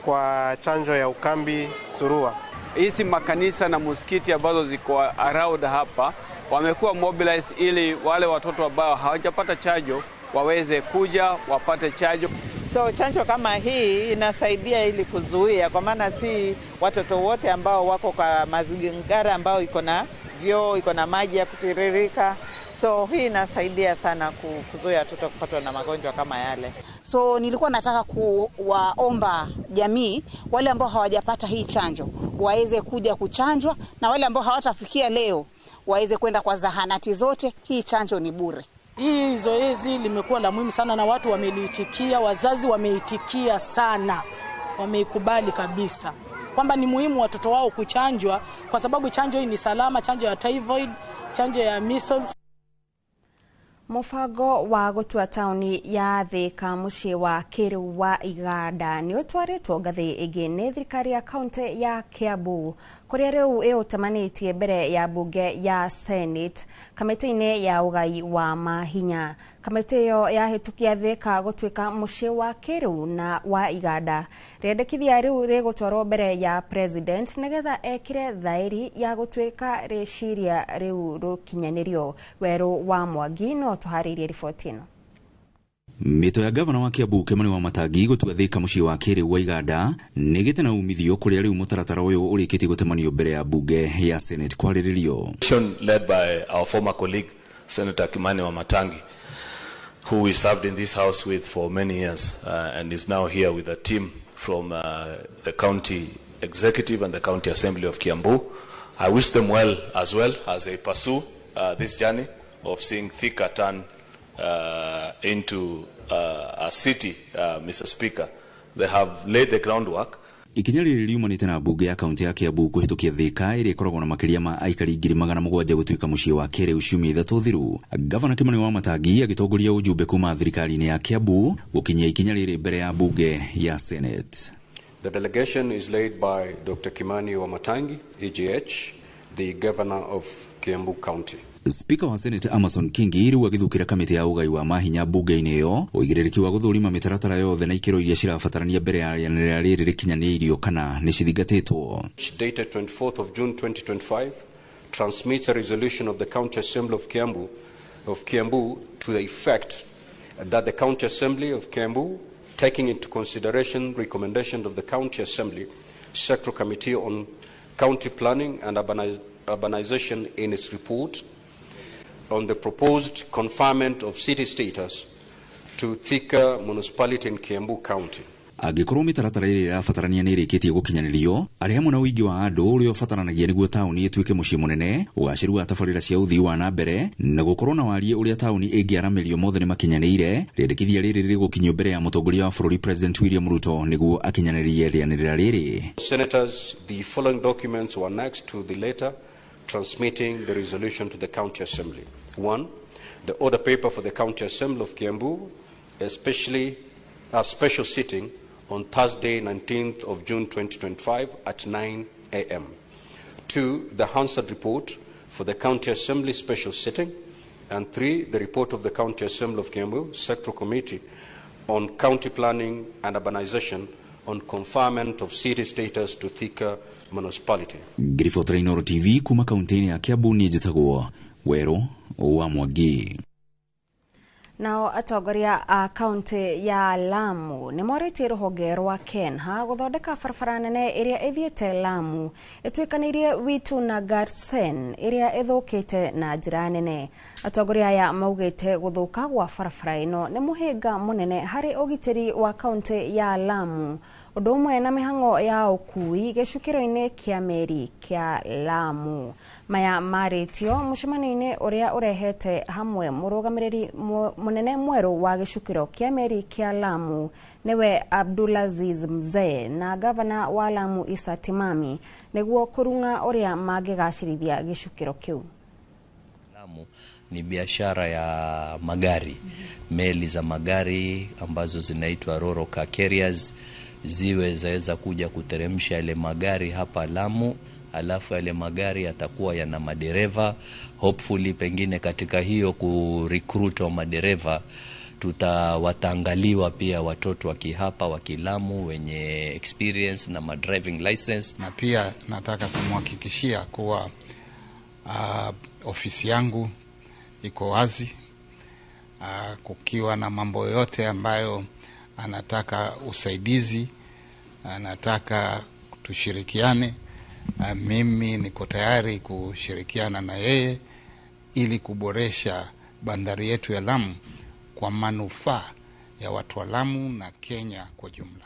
kwa chanjo ya ukambi surua. Hizi makanisa na msikiti ambazo ziko around hapa wamekuwa mobilized ili wale watoto ambao hawajapata chanjo waweze kuja wapate chanjo. So chanjo kama hii inasaidia ili kuzuia, kwa maana si watoto wote ambao wako kwa mazingira ambao iko na vyoo, iko na maji ya kutiririka. So hii inasaidia sana kuzuia watoto kupatwa na magonjwa kama yale. So nilikuwa nataka kuwaomba jamii wale ambao hawajapata hii chanjo waweze kuja kuchanjwa, na wale ambao hawatafikia leo waweze kwenda kwa zahanati zote. Hii chanjo ni bure. Hii zoezi limekuwa la muhimu sana na watu wameliitikia, wazazi wameitikia sana, wameikubali kabisa kwamba ni muhimu watoto wao kuchanjwa kwa sababu chanjo hii ni salama, chanjo ya typhoid, chanjo ya measles. Mũbango wa gũtua taũni ya Thika mũciĩ wa kĩrĩu wa iganda nĩ ũtwarĩtwo ngathĩ ĩngĩ nĩ thirikari ya kaunti ya Kiambu kũrĩa rĩu ĩũtemanĩtie mbere ya bunge ya Senate kamĩtĩ-inĩ ya ũgai wa mahinya. Kamĩtĩ ĩyo yahĩtũkia Thika gũtuĩka mũciĩ wa kĩrĩu na wa iganda. Rĩendekithia rĩu rĩgũtwarwo mbere ya president nĩgetha ekĩre thaĩri ya gũtuĩka rĩciria rĩu rũkinyanĩrio. Werũ wa Mwangi no tũharĩirie riboti ĩno. Mĩto ya gavana wa Kiambu Kimani Wamatangi gũtua Thika mũciĩ wa kĩrĩu wa iganda nĩ gĩte na umithio kũrĩa rĩu mũtaratara ũyũ ũrĩkĩtie gũtemanio mbere ya bunge ya Senate kwarĩrĩrio. Led by our former colleague Senator Kimani Wamatangi, who we served in this house with for many years and is now here with a team from the county executive and the county assembly of Kiambu. I wish them well as they pursue this journey of seeing Thika turn into a city, Mr. Speaker. They have laid the groundwork. Ikinya rĩrĩ riumanĩte na bunge ya kaunti ya Kiambu kũhĩtũkia Thika ĩrĩa ĩkoragwo na makĩria ma aikari 700,000 gũtuĩka mũciĩ wa kĩrĩu ciumia 3 thiru. Gavana Kimani Wamatangi agĩtongoria ũjumbe kuma thirikari-inĩ ya Kiambu gũkinyia ikinya rĩrĩ mbere ya bunge ya Senate. The delegation is led by Dr. Kimani Wamatangi, EGH, the governor of Kiambu County. Speaker wa Senate Amason Kingi rĩu agĩthukĩra kamĩtĩ ya ũgai wa mahinya bunge-inĩ ĩyo ũigĩrĩrĩki wa gũthũrima mĩtaratara yothe na ikĩro iria cirabatarania mbere ya rĩanĩrĩra rĩrĩ rĩkinyanĩirio kana nĩ cithingatĩtwo. Dated 24th of June 2025 transmits a resolution of the County Assembly of Kiambu to the effect that the County Assembly of Kiambu, taking into consideration recommendation of the County Assembly Sectoral Committee on County Planning and Urbanization in its report on the proposed conferment of city status to Thika Municipality in Kiambu County. Angĩkorwo mĩtaratara ĩrĩa ĩrabatarania nĩ ĩrĩkĩtie gũkinyanĩrio, arĩ hamwe na ũingĩ wa andũ ũrĩa ũbataranagia nĩguo taũni ĩtuĩke mũciĩ mũnene, ũgacĩru wa tabarĩra cia ũthii wa na mbere na gũkorwo na wariĩ ũrĩa taũni ĩngĩaramĩrio mothe nĩ makinyanĩire. Rĩendekithia rĩrĩ rĩgũkinyio mbere ya mũtongoria wa bũrũri President William Ruto nĩguo akinyanĩrie rĩanĩrĩra rĩrĩ. Senators, the following documents were annexed to the letter transmitting the resolution to the County Assembly. 1. The order paper for the County Assembly of Kiambu, especially a special sitting on Thursday, 19th of June 2025 at 9 a.m. 2. The Hansard report for the County Assembly special sitting. And 3. The report of the County Assembly of Kiambu Sectoral Committee on County Planning and Urbanization on conferment of city status to Thika Municipality. Ngiribotera Inooro TV kuma kaunti-inĩ ya Kiambu, niĩ njĩtagwo Werũ wa Mwangi. Nao atongoria a kaunti ya Lamu nĩ morĩtie rũhonge rwa KENHA gũthondeka barabara nene ĩrĩa ĩthiĩte Lamu ĩtuĩkanĩirie Witu na Garsen ĩrĩa ĩthũkĩte na njĩra nene. Atongoria aya maugĩte gũthũka gwa barabara ĩno nĩ mũhĩnga mũnene harĩ ũgitĩri wa kaunti ya Lamu, ũndũ ũmwe na mĩhang'o ya ũkui gĩcukĩro-inĩ kĩa meri kĩa Lamu. Maya marĩtio mũcemanio-inĩ ũrĩa ũrehete hamwe mũrũgamĩrĩri mũnene mwerũ wa gĩcukĩro kĩa meri kĩa Lamu nĩwe Abdulaziz Mzee na gavana wa Lamu Issa Timami nĩguo kũrung'a ũrĩa mangĩgacĩrithia gĩcukĩro kĩu. Lamu ni biashara ya magari, meli za magari ambazo zinaitwa Roro Car Carriers ziwe zaweza kuja kuteremsha yale magari hapa Lamu, alafu yale magari yatakuwa yana madereva. Hopefully pengine katika hiyo kurecruit wa madereva tutawatangaliwa pia watoto wa kihapa wa Kilamu wenye experience na ma driving license. Na pia nataka kumhakikishia kuwa ofisi yangu iko wazi, kukiwa na mambo yote ambayo anataka usaidizi, anataka tushirikiane, mimi niko tayari kushirikiana na yeye ili kuboresha bandari yetu ya Lamu kwa manufaa ya watu wa Lamu na Kenya kwa jumla.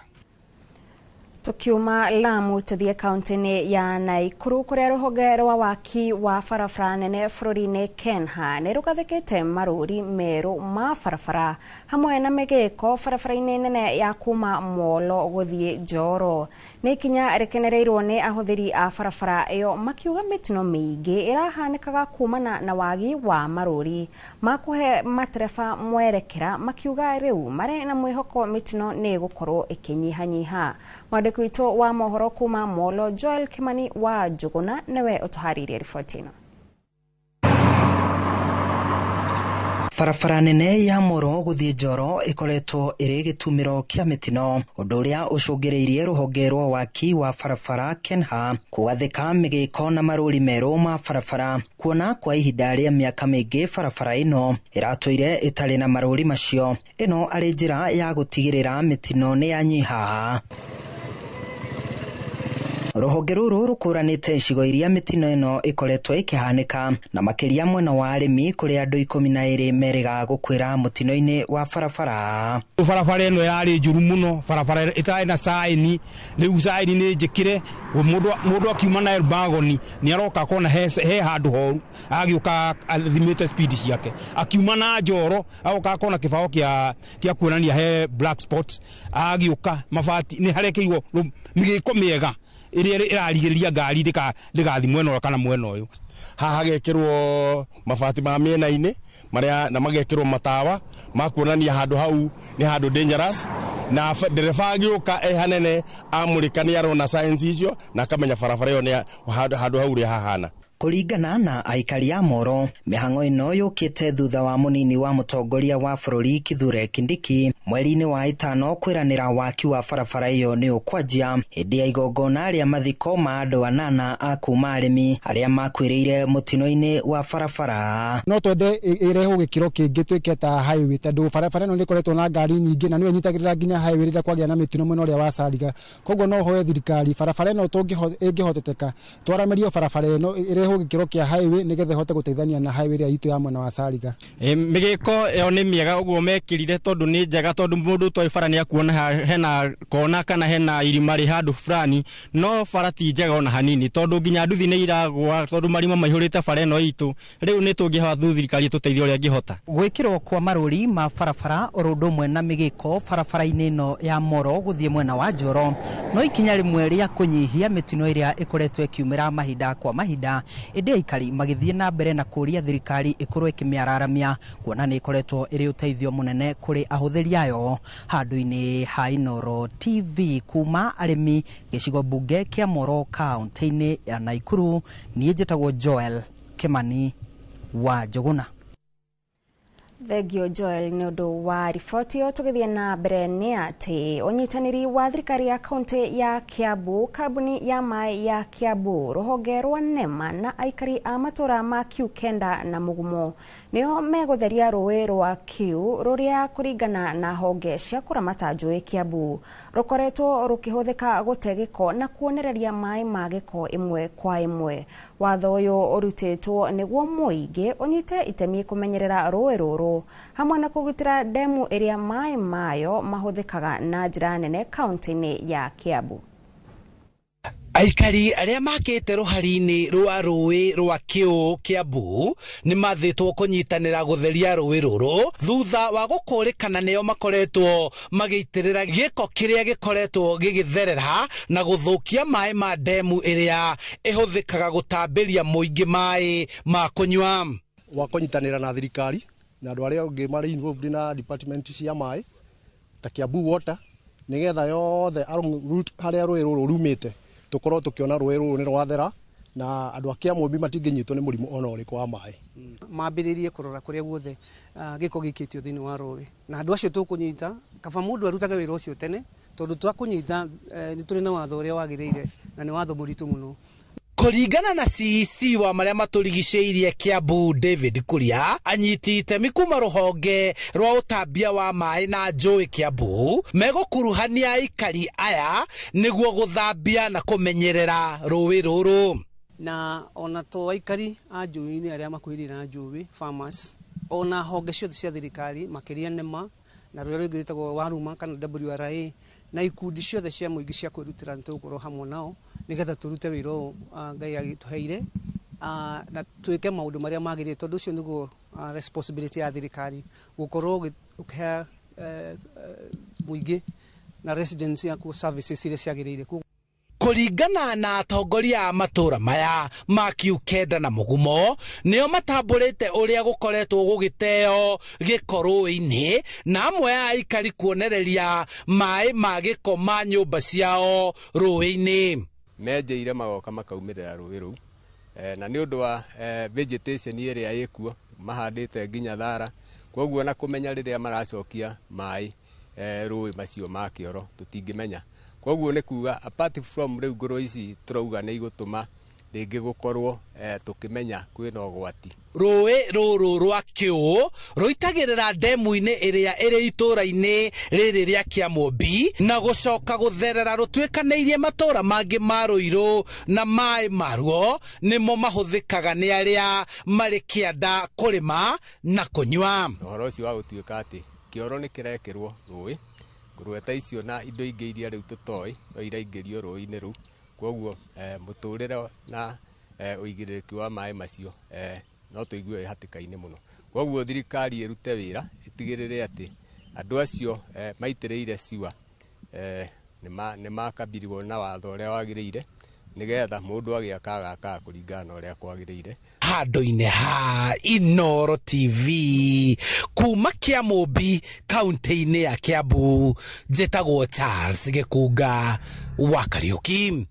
Tukiuma Lamu tuthie kaunti-inĩ ya Naikuru kũrĩa rũhonge rwa waki wa barabara nene bũrũri-inĩ KENHA nĩ rũgathĩkĩte marũri merũ ma barabara hamwe na mĩgĩko barabara-inĩ nene ya kuma Molo gũthiĩ Njoro. Nĩ ikinya rĩkenereirwo nĩ ahũthĩri a barabara ĩyo makiuga mĩtino mĩingĩ ĩrahanĩkaga kumana na wagi wa marũri ma kũhe matereba mwerekera, makiuga rĩu marĩ na mwĩhoko mĩtino nĩ ĩgũkorwo ĩkĩnyihanyiha. Mwandĩki witũ wa mohoro kuma Molo Joel Kimani wa Njuguna nĩwe ũtũharĩirie riboti ĩno. Barabara nene ya Moro gũthiĩ Njoro ĩkoretwo ĩrĩ gĩtumĩro kĩa mĩtino, ũndũ ũrĩa ũcũngĩrĩirie rũhonge rwa waki wa barabara KENHA kũgathĩka mĩgĩko na marũri merũ ma barabara, kuona kwa ihinda rĩa mĩaka mĩingĩ barabara ĩno ĩratũire ĩtarĩ na marũri macio. Ĩno arĩ njĩra ya gũtigĩrĩra mĩtino nĩ yanyiha. Rũhonge rũrũ rũkũranĩte icigo iria mĩtino ĩno ĩkoretwo ĩkĩhanĩka na makĩria mwena wa arĩmi kũrĩa andũ 12 merĩga gũkuĩra mũtino-inĩ wa barabara. Barabara ĩno yarĩ njũru mũno, barabara ĩtarĩ na saini, rĩu saini nĩ njĩkĩre, mũndũ akiuma na Elbagoni nĩ aroka akona he handũ horu, agĩũka athimĩte speed ciake, akiuma na Njoro agoka akona kĩbaũ kĩa kuonania he black spot, agĩũka mabati nĩ harekĩirwo mĩgĩko mĩega ĩrĩa ĩrarigĩrĩria ngari ndĩgathiĩ mwena ũyũ kana mwena ũyũ. Haha hagekĩrwo mabati ma mĩena-inĩ marĩa na magekĩrwo matawa ma kuonania handũ hau nĩ handũ dangerous, na ndereba agĩũka e hanene amũrĩka nĩ arona signs icio na akamenya barabara ĩyo nĩ handũ hau ũrĩa hahana. Kũringana na aikari a Moro, mĩhang'o ĩno yũkĩte thutha wa mũnini wa mũtongoria wa bũrũri Kithure Kindiki mweri-inĩ wa 5 kwĩranĩra waki wa barabara ĩyo nĩ ũkwanjia hĩndĩ ya igongona rĩa mathiko ma andũ 8 a kuma arĩmi arĩa makuĩrĩire mũtino-inĩ wa barabara. No twende ĩrehwo gĩkĩro kĩngĩ twĩke ta highway, tondũ barabara ĩno nĩ ĩkoretwo na ngari nyingĩ na nĩyo ĩnyitagĩrĩra nginya highway rĩrĩa kwagĩa na mĩtino mwena ũrĩa wa Sariga. Koguo no hoe thirikari barabara ĩno ĩngĩhoteteka twaramĩrio barabara ĩno ĩrehwo gĩkĩro kĩa highway nĩgetha ĩhote gũteithania na highway ĩrĩa itũ ya mwena wa Sariga. Mĩgĩko ĩyo nĩ mĩega ũguo mekĩrire, tondũ nĩ njega, tondũ mũndũ ũtoĩ bara nĩ akuona hena kona kana hena irima rĩ handũ fulani, no bara ti njega ona hanini, tondũ nginya nduthi nĩ iragwa, tondũ marima maihũrĩte bara ĩno itũ. Rĩu nĩ tũngĩhoya thirikari ĩtũteithie ũrĩa ĩngĩhota. Gwĩkĩrwo kwa marũri ma barabara oro ũndũ ũmwe na mĩgĩko barabara-inĩ ĩno ya Moro gũthiĩ mwena wa Njoro no ikinya rĩmwe rĩa kũnyihia mĩtino ĩrĩa ĩkoretwo ĩkiumĩra mahinda kwa mahinda, ĩndĩ aikari magĩthiĩ na mbere na kũũria thirikari ĩkorwo ĩkĩmĩararamia kuona nĩ ĩkoretwo ĩrĩ ũteithio mũnene kũrĩ ahũthĩri ayo. Handũ-inĩ ha Inooro TV kuma arĩmi gĩcigo mbunge kĩa Moro kaunti-inĩ ya Naikuru, niĩ njĩtagwo Joel Kimani wa Njuguna. Thengio Joel nĩ ũndũ wa riboti ĩyo. Tũgĩthiĩ na mbere nĩ atĩ ũnyitanĩri wa thirikari ya kaunti ya Kiambu, kambuni ya maĩ ya Kiambu, rũhonge rwa NEMA na aikari a matũra ma Kiu Kenda na Mũgumo nĩo megũtheria rũĩ rwa Kiu rũrĩa kũringana na honge cia kũramata njũĩ Kiambu rũkoretwo rũkĩhũthĩka gũte gĩko na kuonereria maĩ ma gĩko ĩmwe kwa ĩmwe. Watho ũyũ ũrutĩtwo nĩguo mũingĩ ũnyite itemi kũmenyerera rũĩ rũrũ hamwe na kũgitĩra ndemu ĩrĩa maĩ mayo mahũthĩkaga na njĩra nene kaunti-inĩ ya Kiambu. Aikari arĩa makĩte rũhari-inĩ rwa rũĩ rwa Kĩũ Kiambu nĩ mathĩtwo kũnyitanĩra gũtheria rũĩ rũrũ thutha wa gũkũrĩkana nĩo makoretwo magĩitĩrĩra gĩko kĩrĩa gĩkoretwo gĩgĩtherera na gũthũkia maĩ ma ndemu ĩrĩa ĩhũthĩkaga gũtambĩria mũingĩ maĩ ma kũnyua. Wa kũnyitanĩra na thirikari na andũ arĩa angĩ marĩ involved na department cia maĩ ta Kiambu Water nĩgetha yothe route harĩa rũĩ rũrũ rumĩte tũkorwo tũkĩona rũĩ rũrũ nĩ rwathera na andũ a Kiambu matingĩnyitwo nĩ mũrimũ ona ũrĩkũ wa maĩ. Mambĩrĩrie kũrora kũrĩa guothe gĩko gĩikĩtio thĩinĩ wa rũĩ na andũ acio tũkũnyita kaba mũndũ arutage wĩra ũcio tene tondũ twakũnyita nĩ tũrĩ na watho ũrĩa wagĩrĩire na nĩ watho mũritũ mũno. Kũringana na CEC wa marĩa matũrigicĩirie Kiambu David Kuria, anyiti itemi kuma rũhonge rwa ũtambia wa maĩ na njũĩ Kiambu megũkuruhania aikari aya nĩguo gũthambia na kũmenyerera rũĩ rũrũ. Na ona to aikari a njũĩ-inĩ arĩa makuhĩrĩirie na njũĩ farmers, ona honge ciothe cia thirikari makĩria NEMA na rũrĩa rũngĩ rwĩtagwo Waruma kana WRA na ikundi ciothe cia mũingĩ cia kwĩrutĩra nĩ tũgũkorwo hamwe nao nĩgetha tũrute wĩra ũyũ Ngai agĩtũheire na twĩke maũndũ marĩa magĩrĩire tondũ ũcio nĩguo responsibility ya thirikari gũkorwo ũkĩhe mũingĩ na residents yaku services iria ciagĩrĩire. Kũringana na atongoria a matũra maya ma Kiu Kenda na Mũgumo nĩo matambũrĩte ũrĩa gũkoretwo gũgĩteo gĩko rũĩ-inĩ na amwe a aikari kuonereria maĩ ma gĩko ma nyũmba ciao rũĩ-inĩ. Menjeire magoka makaumĩrĩra rũĩ rũu na nĩ ũndũ wa vegetation ĩrĩa ĩkuo mahandĩte nginya thara, koguo na kũmenya rĩrĩa maracokia maĩ rũĩ macio ma kĩoro tũtingĩmenya. Koguo nĩ kuga apart from rĩu ngũrũ ici tũrauga nĩ igũtũma rĩngĩ gũkorwo tũkĩmenya kwĩna ũgwati. Rũĩ rũrũ rwa Kĩũ rũitagĩrĩra ndemu-inĩ ĩrĩa ĩrĩ itũũra-inĩ rĩrĩ rĩa Kĩamũmbi na gũcoka gũtherera rũtuĩkanĩirie matũũra mangĩ ma Rũirũ na maĩ maruo nĩmo mahũthĩkaga nĩ arĩa marĩ kĩanda kũrĩma na kũnyua. Ũhoro ũcio wa gũtuĩka atĩ kĩoro nĩ kĩrekĩrwo rũĩ, ngũrwe ta icio na indo ingĩ iria rĩu tũtoĩ no iraingĩrio rũĩ-inĩ rũu, koguo mũtũrĩre na ũigĩrĩrĩki wa maĩ macio no tũigue wĩ hatĩka-inĩ mũno. Koguo thirikari ĩrute wĩra ĩtigĩrĩre atĩ andũ acio maitĩrĩire ciwa nĩ makabirwo na watho ũrĩa wagĩrĩire nĩgetha mũndũ agĩaka agakaga kũringana na ũrĩa kwagĩrĩire. Handũ-inĩ ha Inooro TV kuma Kĩamũmbi kaunti-inĩ ya Kiambu, njĩtagwo Charles Gĩkunga wa Kariũki.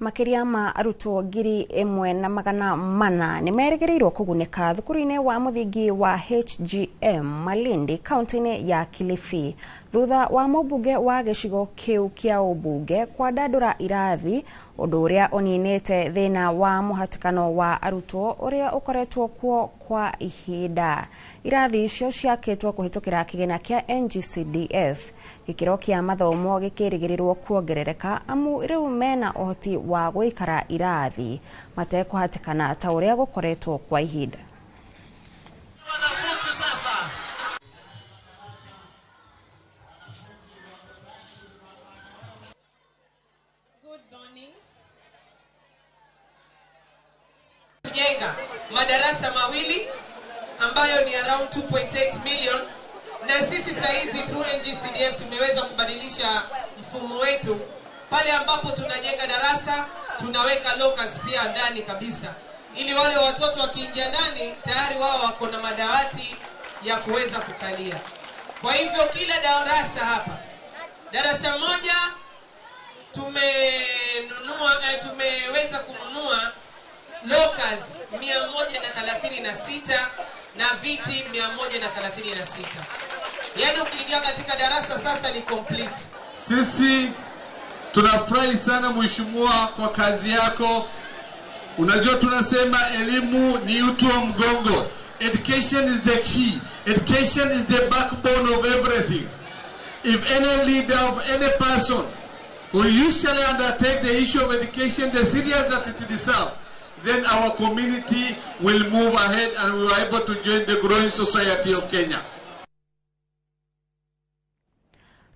Makĩria ma arutwo 1400 nĩ merĩgĩrĩirwo kũgunĩka thukuru-inĩ wa mũthingi wa HGM Malindi kaunti-inĩ ya Kilifi thutha wa mũmbunge wa gĩcigo kĩu kĩa ũmbunge kwandandũra irathi, ũndũ ũrĩa ũninĩte thĩna wa mũhatĩkano wa arutwo ũrĩa ũkoretwo kuo kwa ihinda. Irathi icio ciakĩtwo kũhĩtũkĩra kĩgĩna kĩa NGCDF. Gĩkĩro kĩa mathomo gĩkĩrĩgĩrĩrwo kuongerereka amu rĩu mena ũhoti wa gũikara irathi matekũhatĩkana ta ũrĩa gũkoretwo kwa ihinda. Kujenga madarasa mawili ambayo ni around 2.8 million, na sisi saizi through NGCDF tumeweza kubadilisha mfumo wetu. Pale ambapo tunajenga darasa tunaweka lockers pia ndani kabisa, ili wale watoto wakiingia ndani tayari wao wako na madawati ya kuweza kukalia. Kwa hivyo kila darasa hapa, darasa moja tumeweza kununua lockers 136 na viti 136. Yaani ukiingia katika darasa sasa ni complete. Sisi tunafurahi sana mheshimiwa kwa kazi yako. Unajua tunasema elimu ni uti wa mgongo. Education is the key. Education is the backbone of everything. If any leader of any person who usually undertake the issue of education the serious that it deserves, then our community will move ahead and we are able to join the growing society of Kenya.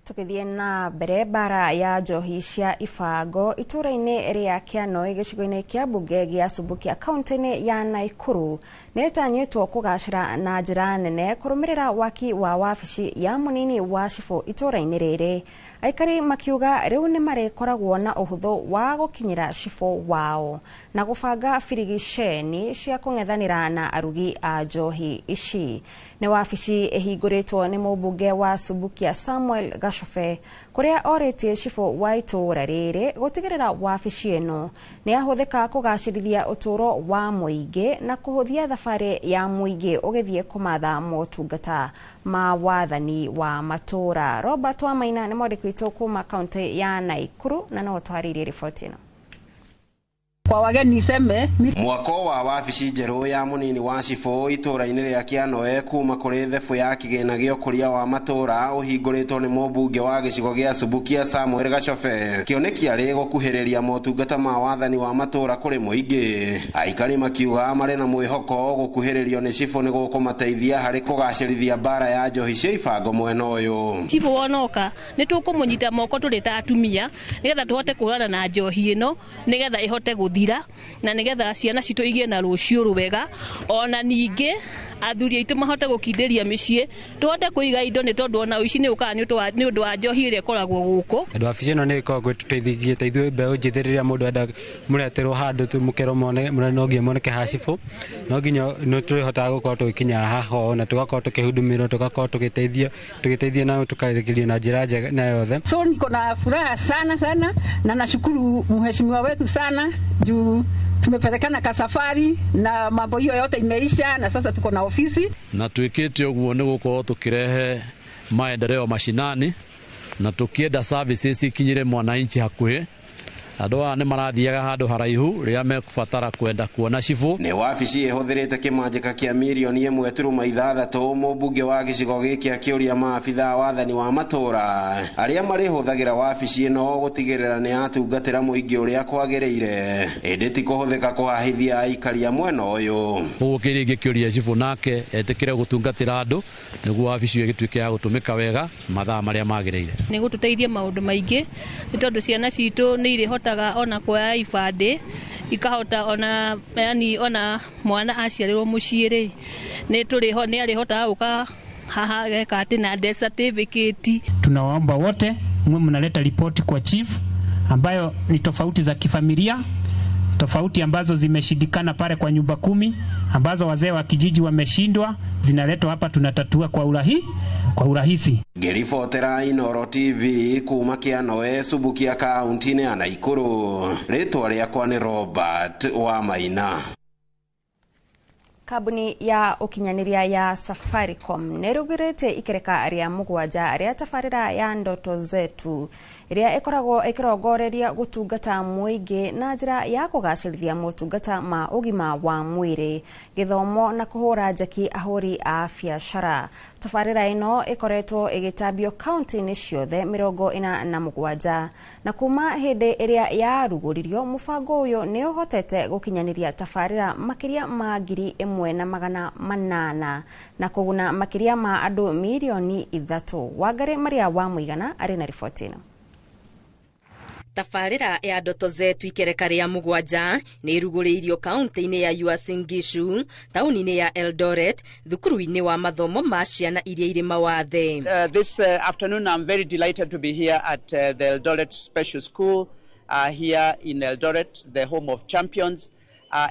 Tũgĩthiĩ na mbere, bara ya njohi cia ibango itũra-inĩ rĩa Kĩanoi gĩcigo-inĩ kĩa mbunge gĩa Subukia kaunti-inĩ ya Naikuru nĩ ĩtanyĩtwo kũgacĩra na njĩra nene kũrũmĩrĩra waki wa wabici ya mũnini wa cibũ itũra-inĩ rĩrĩ. Aikari makiuga rĩu nĩ marĩkoragwo na ũhũthũ wa gũkinyĩra cibũ wao na gũbanga birigiceni cia kũng'ethanĩra na arugi a njohi ici. Nĩ wabici ĩhingũrĩtwo nĩ mũmbunge wa Subukia Samuel Gacobe kũrĩa orĩtie cibũ wa itũũra rĩrĩ gũtigĩrĩra wabici ĩno nĩ yahũthĩka kũgacĩrithia ũtũũro wa mũingĩ na kũhũthia thabarĩ ya mũingĩ ũgĩthiĩ kũmatha motungata ma wathani wa matũũra. Robert Wamaina nĩ mwandĩki witũ kuma kaunti ya Naikuru na no tũharĩirie riboti ĩno. Kwa wageni niseme Mwako wa wabici njerũ ya mũnini wa cibũ itũũra-inĩ rĩa Kĩanoe kuma kũrĩ thebũ ya kĩgĩna gĩa ũkũria wa matũũra ũhingũrĩtwo nĩ mũmbunge wa gĩcigo gĩa Subukia Samuel Gacobe. Kĩoneki arĩ gũkuhĩrĩria motungata ma wathani wa matũũra kũrĩ mũingĩ. Aikari makiuga marĩ na mwĩhoko gũkuhĩrĩrio nĩ cibũ nĩ gũkũmateithia harĩ kũgacĩrithia mbara ya njohi cia ibango mwena ũyũ. Cibũ wonoka nĩ tũkũmũnyita moko tũrĩ ta atumia nĩgetha tũhote kũhũrana na njohi ĩno nĩgetha ĩhote gũthira na nigetha ciana citũ igie na rũciũ rwega, ona ningĩ athuri aitũ mahote gũkindĩria mĩciĩ tũhote kũiga indo nĩ tondũ ona ũici nĩ ũkaga nĩ ũndũ wa njohi ĩrĩa ĩkoragwo gũkũ. Andũ wabici ĩno nĩ ĩkoragwo ĩtũteithagia ta ithuĩ mbeũ njĩthĩ rĩrĩa mũndũ enda mũreterwo handũ mũkerwo mone no nginya moneke ha cibũ, no nginya nĩ tũrĩhotaga gũkorwo tũgĩkinya haha na tũgakorwo tũkĩhudumirwo, tũgakorwo tũgĩteithio na tũkarĩkĩrio na njĩra njega na yothe. So niko na furaha sana sana na nashukuru mheshimiwa wetu sana juu tumepelekana kasafari na mambo hiyo yote imeisha na sasa tuko na ofisi. Na twikite uguo ni gukorwo tukirehe maendeleo mashinani na tukienda services ikinyire mwananchi hakuhi. Andũ aya nĩ marathiaga handũ haraihu rĩrĩa mekũbatara kwenda kuona cibũ. Nĩ wabici ĩhũthĩrĩte kĩmanjĩka kĩa mirioni 1.6 mũmbunge wa gĩcigo gĩkĩ akĩũria maabithaa wathani wa matũũra arĩa marĩhũthagĩra wabici ĩno gũtigĩrĩra nĩ yatungatĩra mũingĩ ũrĩa kwagĩrĩire, ĩndĩ ti kũhũthĩka kũhahithia aikari a mwena ũyũ. Ũguo kĩrĩa ingĩkĩũria cibũ nake etĩkĩre gũtungatĩra andũ nĩguo wabici ĩyo ĩgĩtuĩke ya gũtũmĩka wega mathaa marĩa magĩrĩire. Nĩ gũtũteithia maũndũ maingĩ nĩ tondũ ciana citũ nĩ irĩhotaga ona kuoya ibandĩ ikahota ona yani ona mwana aciarirwo mũciĩ rĩ nĩ tũrĩho nĩ arĩhotaga gũka haha geka atĩ na death certificate. Tunawaomba wote mwe mnaleta ripoti kwa chief ambayo ni tofauti za kifamilia, tofauti ambazo zimeshindikana pale kwa nyumba 10 ambazo wazee wa kijiji wameshindwa, zinaletwa hapa tunatatua kwa urahisi. Ngĩribotera Inooro TV kuma Kĩanoe Subukia kaunti-inĩ ya Naikuru, rĩtwa rĩakwa nĩ Robert Wamaina. Kambuni ya ũkinyanĩria ya Safaricom nĩrugĩrĩte ikereka rĩa 7 rĩa tabarĩra ya Ndoto Zetu ĩrĩa ĩkoragwo ĩkĩrongoreria gũtungata mũingĩ na njĩra ya kũgacĩrithia motungata ma ũgima wa mwĩrĩ, gĩthomo na kũhũra njeki ahũri a biacara. Tabarĩra ĩno ĩkoretwo ĩgĩtambio kaunti-inĩ ciothe 47 na kuma hĩndĩ ĩrĩa yarugũririo mũbango ũyũ nĩ ũhotete gũkinyanĩria tabarĩra makĩria ma 1800 na kũguna makĩria ma andũ mirioni 3. Wangari Maria wa Mũigana arĩ na riboti ĩno. Tabarĩra ya Ndoto Zetu ikereka rĩa 7 nĩ ĩrugũrĩirio kaunti-inĩ ya Uasin Gishu, taũni-inĩ ya Eldoret, thukuru-inĩ wa mathomo ma ciana iria irĩ mawathe. This afternoon I'm very delighted to be here at the Eldoret Special School here in Eldoret, the home of champions.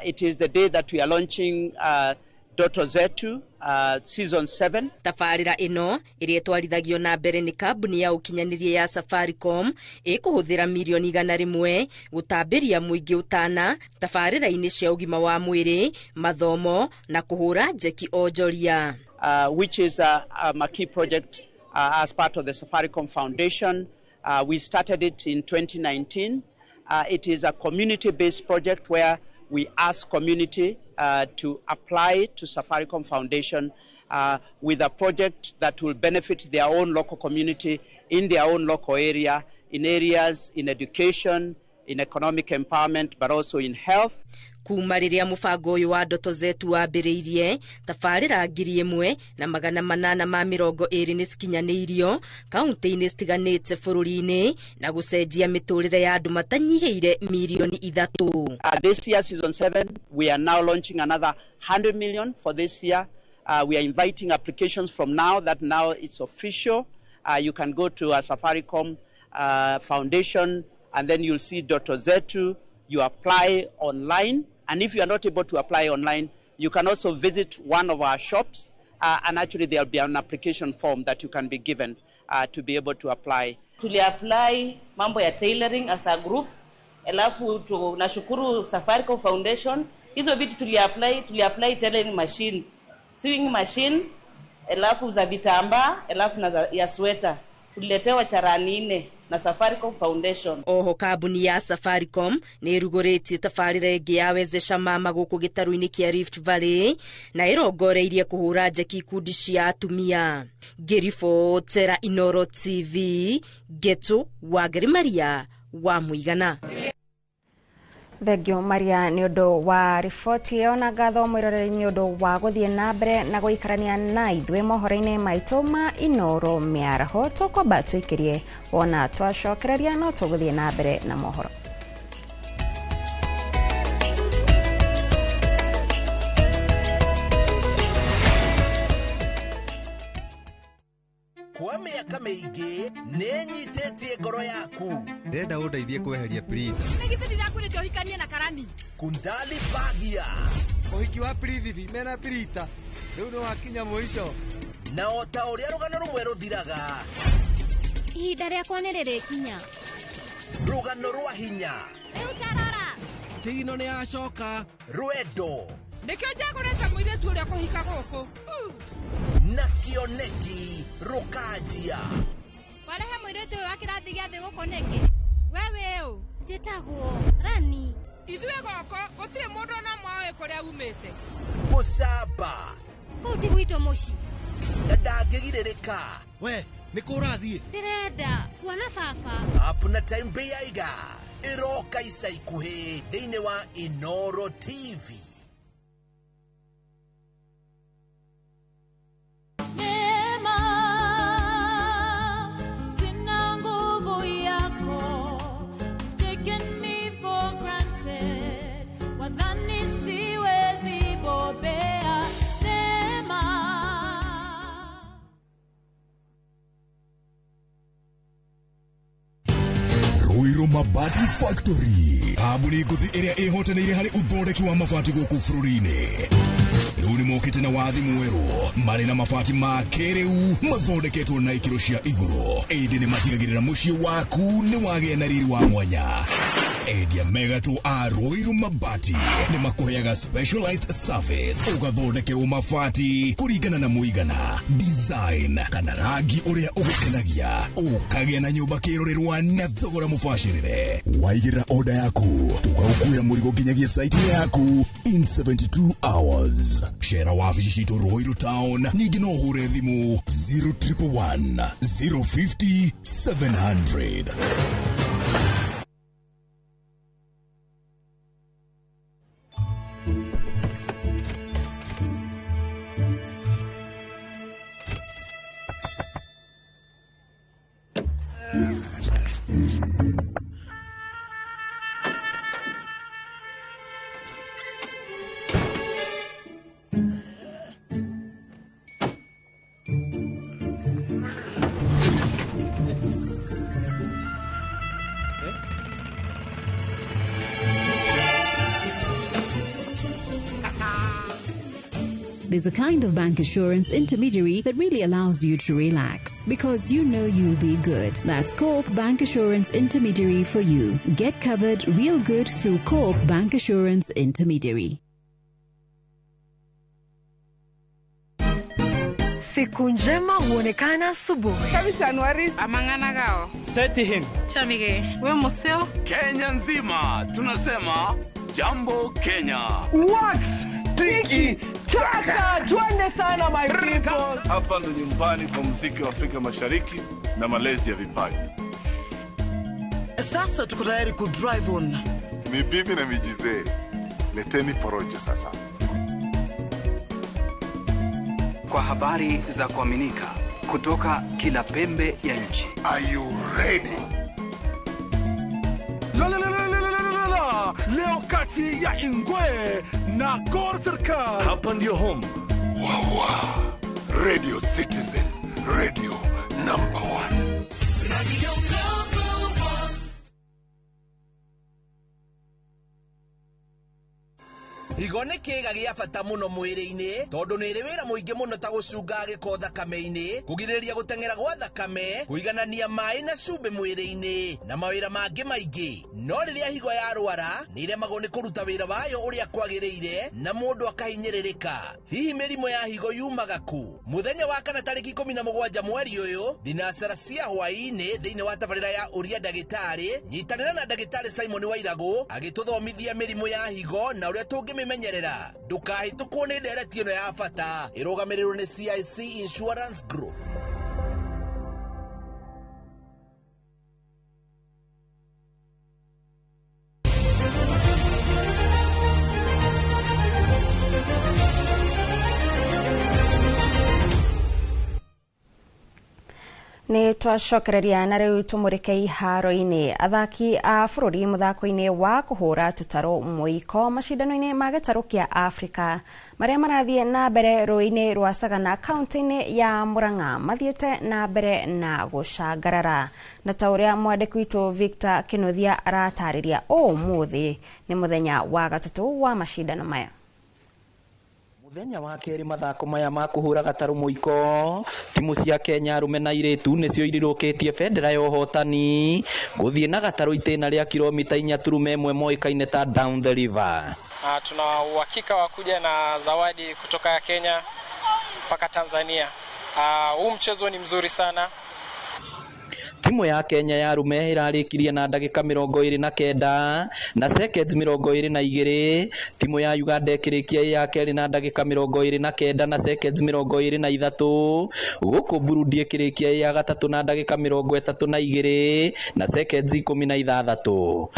It is the day that we are launching Ndoto Zetu. season 7. Tabarĩra ĩno ĩrĩa ĩtwarithagio na mbere nĩ kambuni ya ũkinyanĩria ya Safaricom ĩkũhũthĩra mirioni 100 gũtambĩria mũingĩ ũtana tabarĩra-inĩ cia ũgima wa mwĩrĩ, mathomo na kũhũra njeki onjoria. Which is a key project as part of the Safaricom Foundation. We started it in 2019. It is a community-based project where we ask community to apply to Safaricom Foundation with a project that will benefit their own local community, in their own local area, in areas in education, in economic empowerment, but also in health. Kuma rĩrĩa mũbango ũyũ wa Ndoto Zetu wambĩrĩirie, tabarĩra 1820 nĩ cikinyanĩirio kaunti-inĩ citiganĩte bũrũri-inĩ na gũcenjia mĩtũrĩre ya andũ matanyihĩire mirioni 3. This year, season 7, we are now launching another 100 million for this year. We are inviting applications from now, that now it's official. You can go to a Safaricom Foundation and then you'll see Ndoto Zetu. You apply online, and if you are not able to apply online, you can also visit one of our shops, and actually there will be an application form that you can be given to be able to apply. Tuli apply mambo ya tailoring as a group, alafu tunashukuru Safaricom Foundation. Hizo vitu tuli apply tailoring machine, sewing machine, alafu za vitambaa, alafu na ya sweta. Tuliletewa charani 4 na Safaricom Foundation. Oho kambuni ya Safaricom nĩ ĩrugũrĩtie tabarĩra ĩngĩ ya Wezesha Mama gũkũ gĩtarũ-inĩ kĩa Rift Valley na ĩrongoreirie kũhũra njeki ikundi cia atumia. Ngĩribotera Inooro TV, Ngetu Wangari Maria wa Mũigana. Thengio Maria nĩ ũndũ wa riboti ĩyo na ngatho mwĩroreri nĩ ũndũ wa gũthiĩ na mbere na gũikarania na ithuĩ mohoro-inĩ maitũ ma Inooro mĩaraho. Tũkwamba tũikĩrie wona twacokereria no tũgũthiĩ na mbere na mohoro. Kwa mĩaka mĩingĩ nĩnyitĩtie ngoro yaku. Ndĩrenda ũndeithie kweheria Prita. Nĩ githĩ ndirakwĩrĩte ũhikanie na Karani? Kundali Bagia. Ũhiki wa Prithibi mena Prita rĩu nĩwakinya mũico. Na o ta ũrĩa rũgano rũmwe rũthiraga, ihinda rĩakwa nĩrĩrĩkinya. Rũgano rwa hinya. Rĩu tarora, Cigino nĩyacoka. Rwendo. Nĩkĩo njagũrĩte mũirĩtu ũrĩa kũhika gũkũ. Na kĩoneki rũkanjia. Warehe mũirĩtu ũyũ wa kĩrathi gĩa thĩ gũkũ nĩkĩ? We wĩ ũ? Njĩtagwo Rani. Ithuĩ gũkũ gũtirĩ mũndũ ona ũmwe ũĩ kũrĩa umĩte. Gũcamba. Kũu ti gwitũ mũciĩ. Na ndangĩgirĩrĩka. We nĩ kũ ũrathiĩ? Ndĩrenda kuona baba. Apu na Time Bĩaiga ĩroka ica ikuhĩ thĩinĩ wa Inooro TV. Ruiru Mabati Factory, kambuni ngũthi ĩrĩa ĩhotanĩire harĩ ũthondeki wa mabati gũkũ bũrũri-inĩ. Rĩu nĩ mokĩte na wathi mwerũ, marĩ na mabati ma kĩrĩu mathondeketwo na ikĩro cia igũrũ, ĩndĩ nĩ matigagĩrĩra mũciĩ waku nĩ wagĩa na riri wa mwanya. Endia megatũ a Ruiru Mabati nĩ makũheaga specialized service, ũgathondekerwo mabati kũringana na mũigana, design kana rangi ũrĩa ũgũkenagia, ũkagĩa na nyũmba kĩrorerwa na thogora mũbacĩrĩre. Waigĩrĩra order yaku, tũgagũkuĩra mũrigo nginyagia site yaku in 72 hours. Cera wabici citũ Ruiru Town, ningĩ no ũhũre thimũ 0111 050 700. The There's a kind of bank assurance intermediary that really allows you to relax because you know you'll be good. That's Co-op Bank Assurance Intermediary for you. Get covered real good through Co-op Bank Assurance Intermediary. Siku njema huonekana asubuhi. Amang'ana Seti him. Chamige. We museo. Kenya nzima tunasema jambo Kenya. Wax tiki taka, twende sana my people. Hapa ndo nyumbani kwa muziki wa Afrika Mashariki na malezi ya vipaji. Sasa tuko tayari ku drive on. Ni bibi na mijizee, leteni porojo sasa. Kwa habari za kuaminika kutoka kila pembe ya nchi. Are you ready? La, la, la, la, la, la, la, la. Leo kati ya Ingwe na Gor Serikal. Hapa ndio home. Wawa. Radio Citizen, radio number one. Radio number one. Higo nĩ kĩĩga gĩa bata mũno mwĩrĩ-inĩ tondũ nĩ ĩrĩ wĩra mũingĩ mũno ta gũcunga gĩko thakame-inĩ, kũgirĩrĩria gũteng'era gwa thakame, kũiganania maĩ na cumbĩ mwĩrĩ-inĩ na mawĩra mangĩ maingĩ. No rĩrĩa higo yarwara nĩ ĩremagwo nĩ kũruta wĩra wayo ũrĩa kwagĩrĩire na mũndũ akahinyĩrĩrĩka. Hihi mĩrimũ ya higo yumaga kũ? Mũthenya wa kana tarĩki 17 mweri ũyũ thinacara cia hwaĩ-inĩ thĩinĩ wa tabarĩra ya ũria ndagĩtarĩ, nyitanĩra na ndagĩtarĩ Simon Wairagũ agĩtũthomithia mĩrimũ ya higo na ũrĩa tũngĩmĩmenyerera. Ndũkahĩtũkwo nĩ ndereti ĩno ya bata ĩrũgamĩrĩirwo nĩ CIC Insurance Group. Nĩ twacokereria na rĩu tũmũrĩke iharo-inĩ. Athaki a bũrũri mũthako-inĩ wa kũhũra tũtarũ mũiko macindano-inĩ ma gĩtarũ kĩa Afrika marĩa marathiĩ na mbere rũĩ-inĩ rwa Sagana kaunti-inĩ ya Murang'a mathiĩte na mbere na gũcangarara, na ta ũrĩa mwandĩki witũ Victor Kĩnuthia aratarĩria, ũmũthĩ nĩ mũthenya wa gatatũ wa macindano maya. Mũthenya wa kerĩ mathako maya ma kũhũra gatarũ mũiko, timu cia Kenya arũme na airĩtu nĩcio irirũkĩtie bendera ya ũhotani gũthiĩ na gatarũ itĩna rĩa kilomita 4.1 moĩkaine ta down the river. Tuna uhakika wa kuja na zawadi kutoka Kenya mpaka Tanzania. Huu mchezo ni mzuri sana. Timu ya Kenya ya arume irarĩkirie na ndagĩka 29 na seconds 22. Timu ya Uganda ĩkĩrĩkia ĩ ya kerĩ na ndagĩka 29 na seconds 23, gũkũ Burundi ĩkĩrĩkia ĩ ya gatatũ na ndagĩka 32 na seconds 16.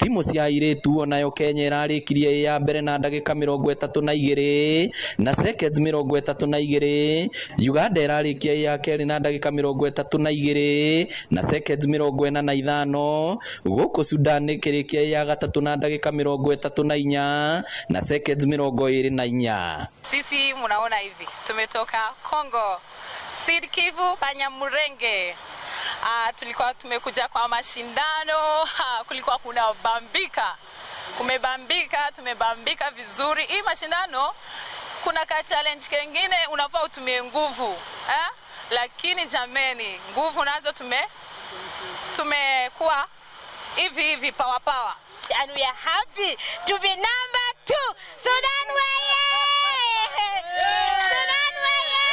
Timu cia airĩtu onayo Kenya ĩrarĩkirie ĩ ya mbere na ndagĩka 32 na seconds 32. Uganda ĩrarĩkia ĩ ya kerĩ na ndagĩka 32 na seconds 45, gũkũ Sudan ĩkĩrĩkia ĩ ya gatatũ na ndagĩka 34 na seconds 24. Sisi munaona hivi tumetoka Congo, Sud Kivu, Banyamulenge. Tulikuwa tumekuja kwa mashindano, kulikuwa kuna bambika. Kumebambika, tumebambika vizuri. Hii mashindano kuna ka challenge kengine unafaa utumie nguvu, Lakini jameni, nguvu nazo tumekuwa hivi hivi power power. And we are happy to be number 2. Sudan waye! Sudan waye!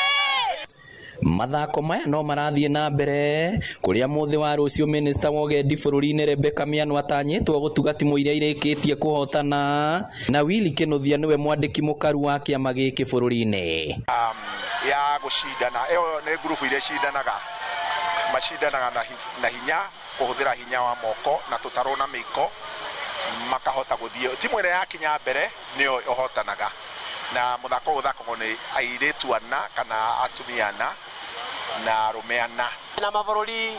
Mathako maya no marathiĩ na mbere kũrĩa mũthĩ wa rũciũ minista wa ũgendi bũrũri-inĩ Rebecca Miano atanyĩtwo gũtuga timu iria irĩkĩtie kũhotana na Willy Kĩnuthia nĩwe mwandĩki mũkaru wa kĩama gĩkĩ bũrũri-inĩ. Ya gũcindana ĩyo nĩ ngurubu iria cindanaga macindanaga na hinya kũhũthĩra hinya wa moko na tũtarũ na mĩiko makahota gũthiĩ timu ĩrĩa yakinya mbere nĩyo ĩhotanaga na mũthako ũyũ ũthakagwo nĩ airĩtu ana kana atumia ana na arũme ana na mabũrũri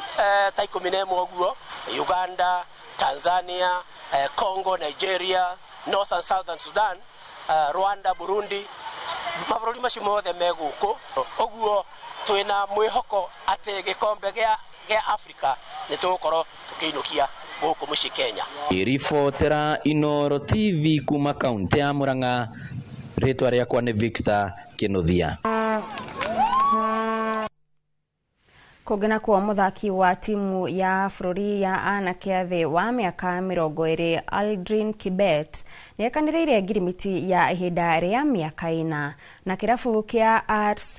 ta 11 ũguo, Uganda, Tanzania, Congo, Nigeria, North and Southern Sudan, Rwanda, Burundi, mabũrũri macio mothe me gũkũ ũguo twĩna mwĩhoko atĩ gĩkombe gĩa Afrika nĩ tũgũkorwo tũkĩinũkia gũkũ mũciĩ Kenya. Iribotera Inooro TV kuma kaunti ya Murang'a, Rĩtwa rĩakwa nĩ Victor Kinuthia. Kũngĩ nakuo, mũthaki wa timu ya bũrũri ya anake a thĩ wa mĩaka 20 Aldrin Kibet nĩekanĩrĩire ngirimiti ya ihinda rĩa mĩaka 4 na kĩrabu kĩa RC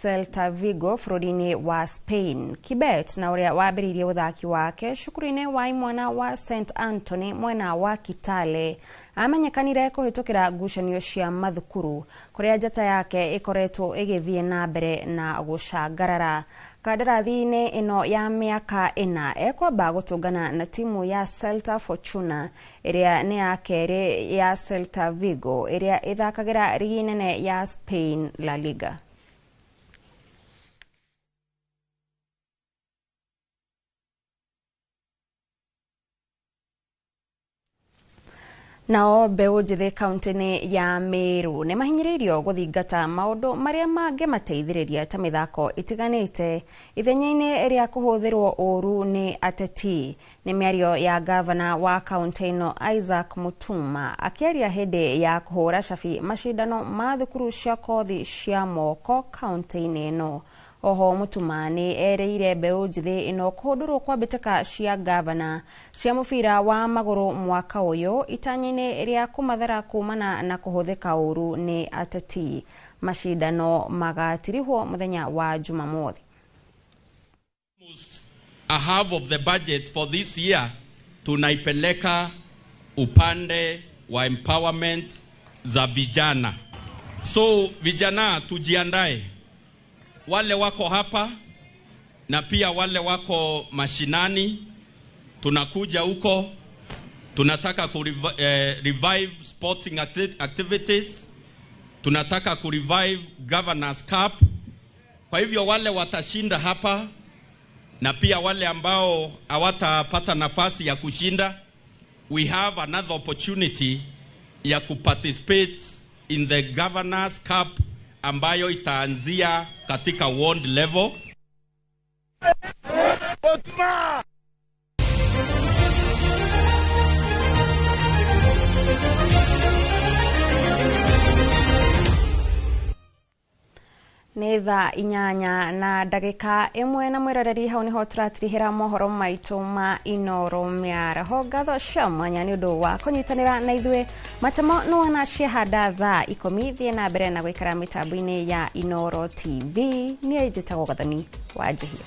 Celta Vigo bũrũri-inĩ wa Spain. Kibet na ũrĩa wambĩrĩirie ũthaki wake cukuru-inĩ wa imwana wa St Anthony mwena wa Kitale amenyekanire kũhĩtũkĩra ngucanio cia mathukuru kũrĩa njata yake ĩkoretwo ĩgĩthiĩ na mbere na gũcangarara. Kandarathi-inĩ ĩno ya mĩaka 4 ekwamba gũtũngana na timu ya Celta Fortuna ĩrĩa nĩ ya kerĩ ya Celta Vigo ĩrĩa ĩthakagĩra rigi nene ya Spain, La Liga. Nao mbeũ njĩthĩ kaunti-inĩ ya Meru nĩ mahinyĩrĩirio gũthingata maũndũ marĩa mangĩmateithĩrĩria ta mĩthako ĩtiganĩte ithenya-inĩ rĩa kũhũthĩrwo ũũru nĩ ateti. Nĩ mĩario ya gavana wa kaunti ĩno Isaac Mutuma akĩaria hĩndĩ ya kũhũra cabi macindano ma thukuru cia kothi cia moko kaunti-inĩ ĩno. Oho Mutuma nĩ erĩire mbeũ njĩthĩ ĩno kũhũndũrwo kwa mbĩtĩka cia gavana cia mũbira wa magũrũ mwaka ũyũ itanya-inĩ rĩa kũmathara kumana na kũhũthĩka ũũru nĩ ateti. Macindano magatirihwo mũthenya wa Jumamothi. A half of the budget for this year tunaipeleka upande wa empowerment za vijana. So vijana tujiandae, wale wako hapa na pia wale wako mashinani, tunakuja huko, tunataka ku revive sporting activities, tunataka ku revive Governors Cup. Kwa hivyo wale watashinda hapa na pia wale ambao hawatapata nafasi ya kushinda, we have another opportunity ya kuparticipate in the Governors Cup ambayo itaanzia katika world level. Nĩ thaa 8:01 na mwĩroreri hau nĩho tũratirihĩra mohoro maitũ ma Inooro mĩaraho. Ngatho cia mwanya nĩ ũndũ wa kũnyitanĩra na ithuĩ. Matemo nĩwona ciahanda thaa 10. Thiĩ na mbere na gũikara mĩtambo-inĩ ya Inooro TV. Niĩ njĩtagwo Gathoni wa Njihia.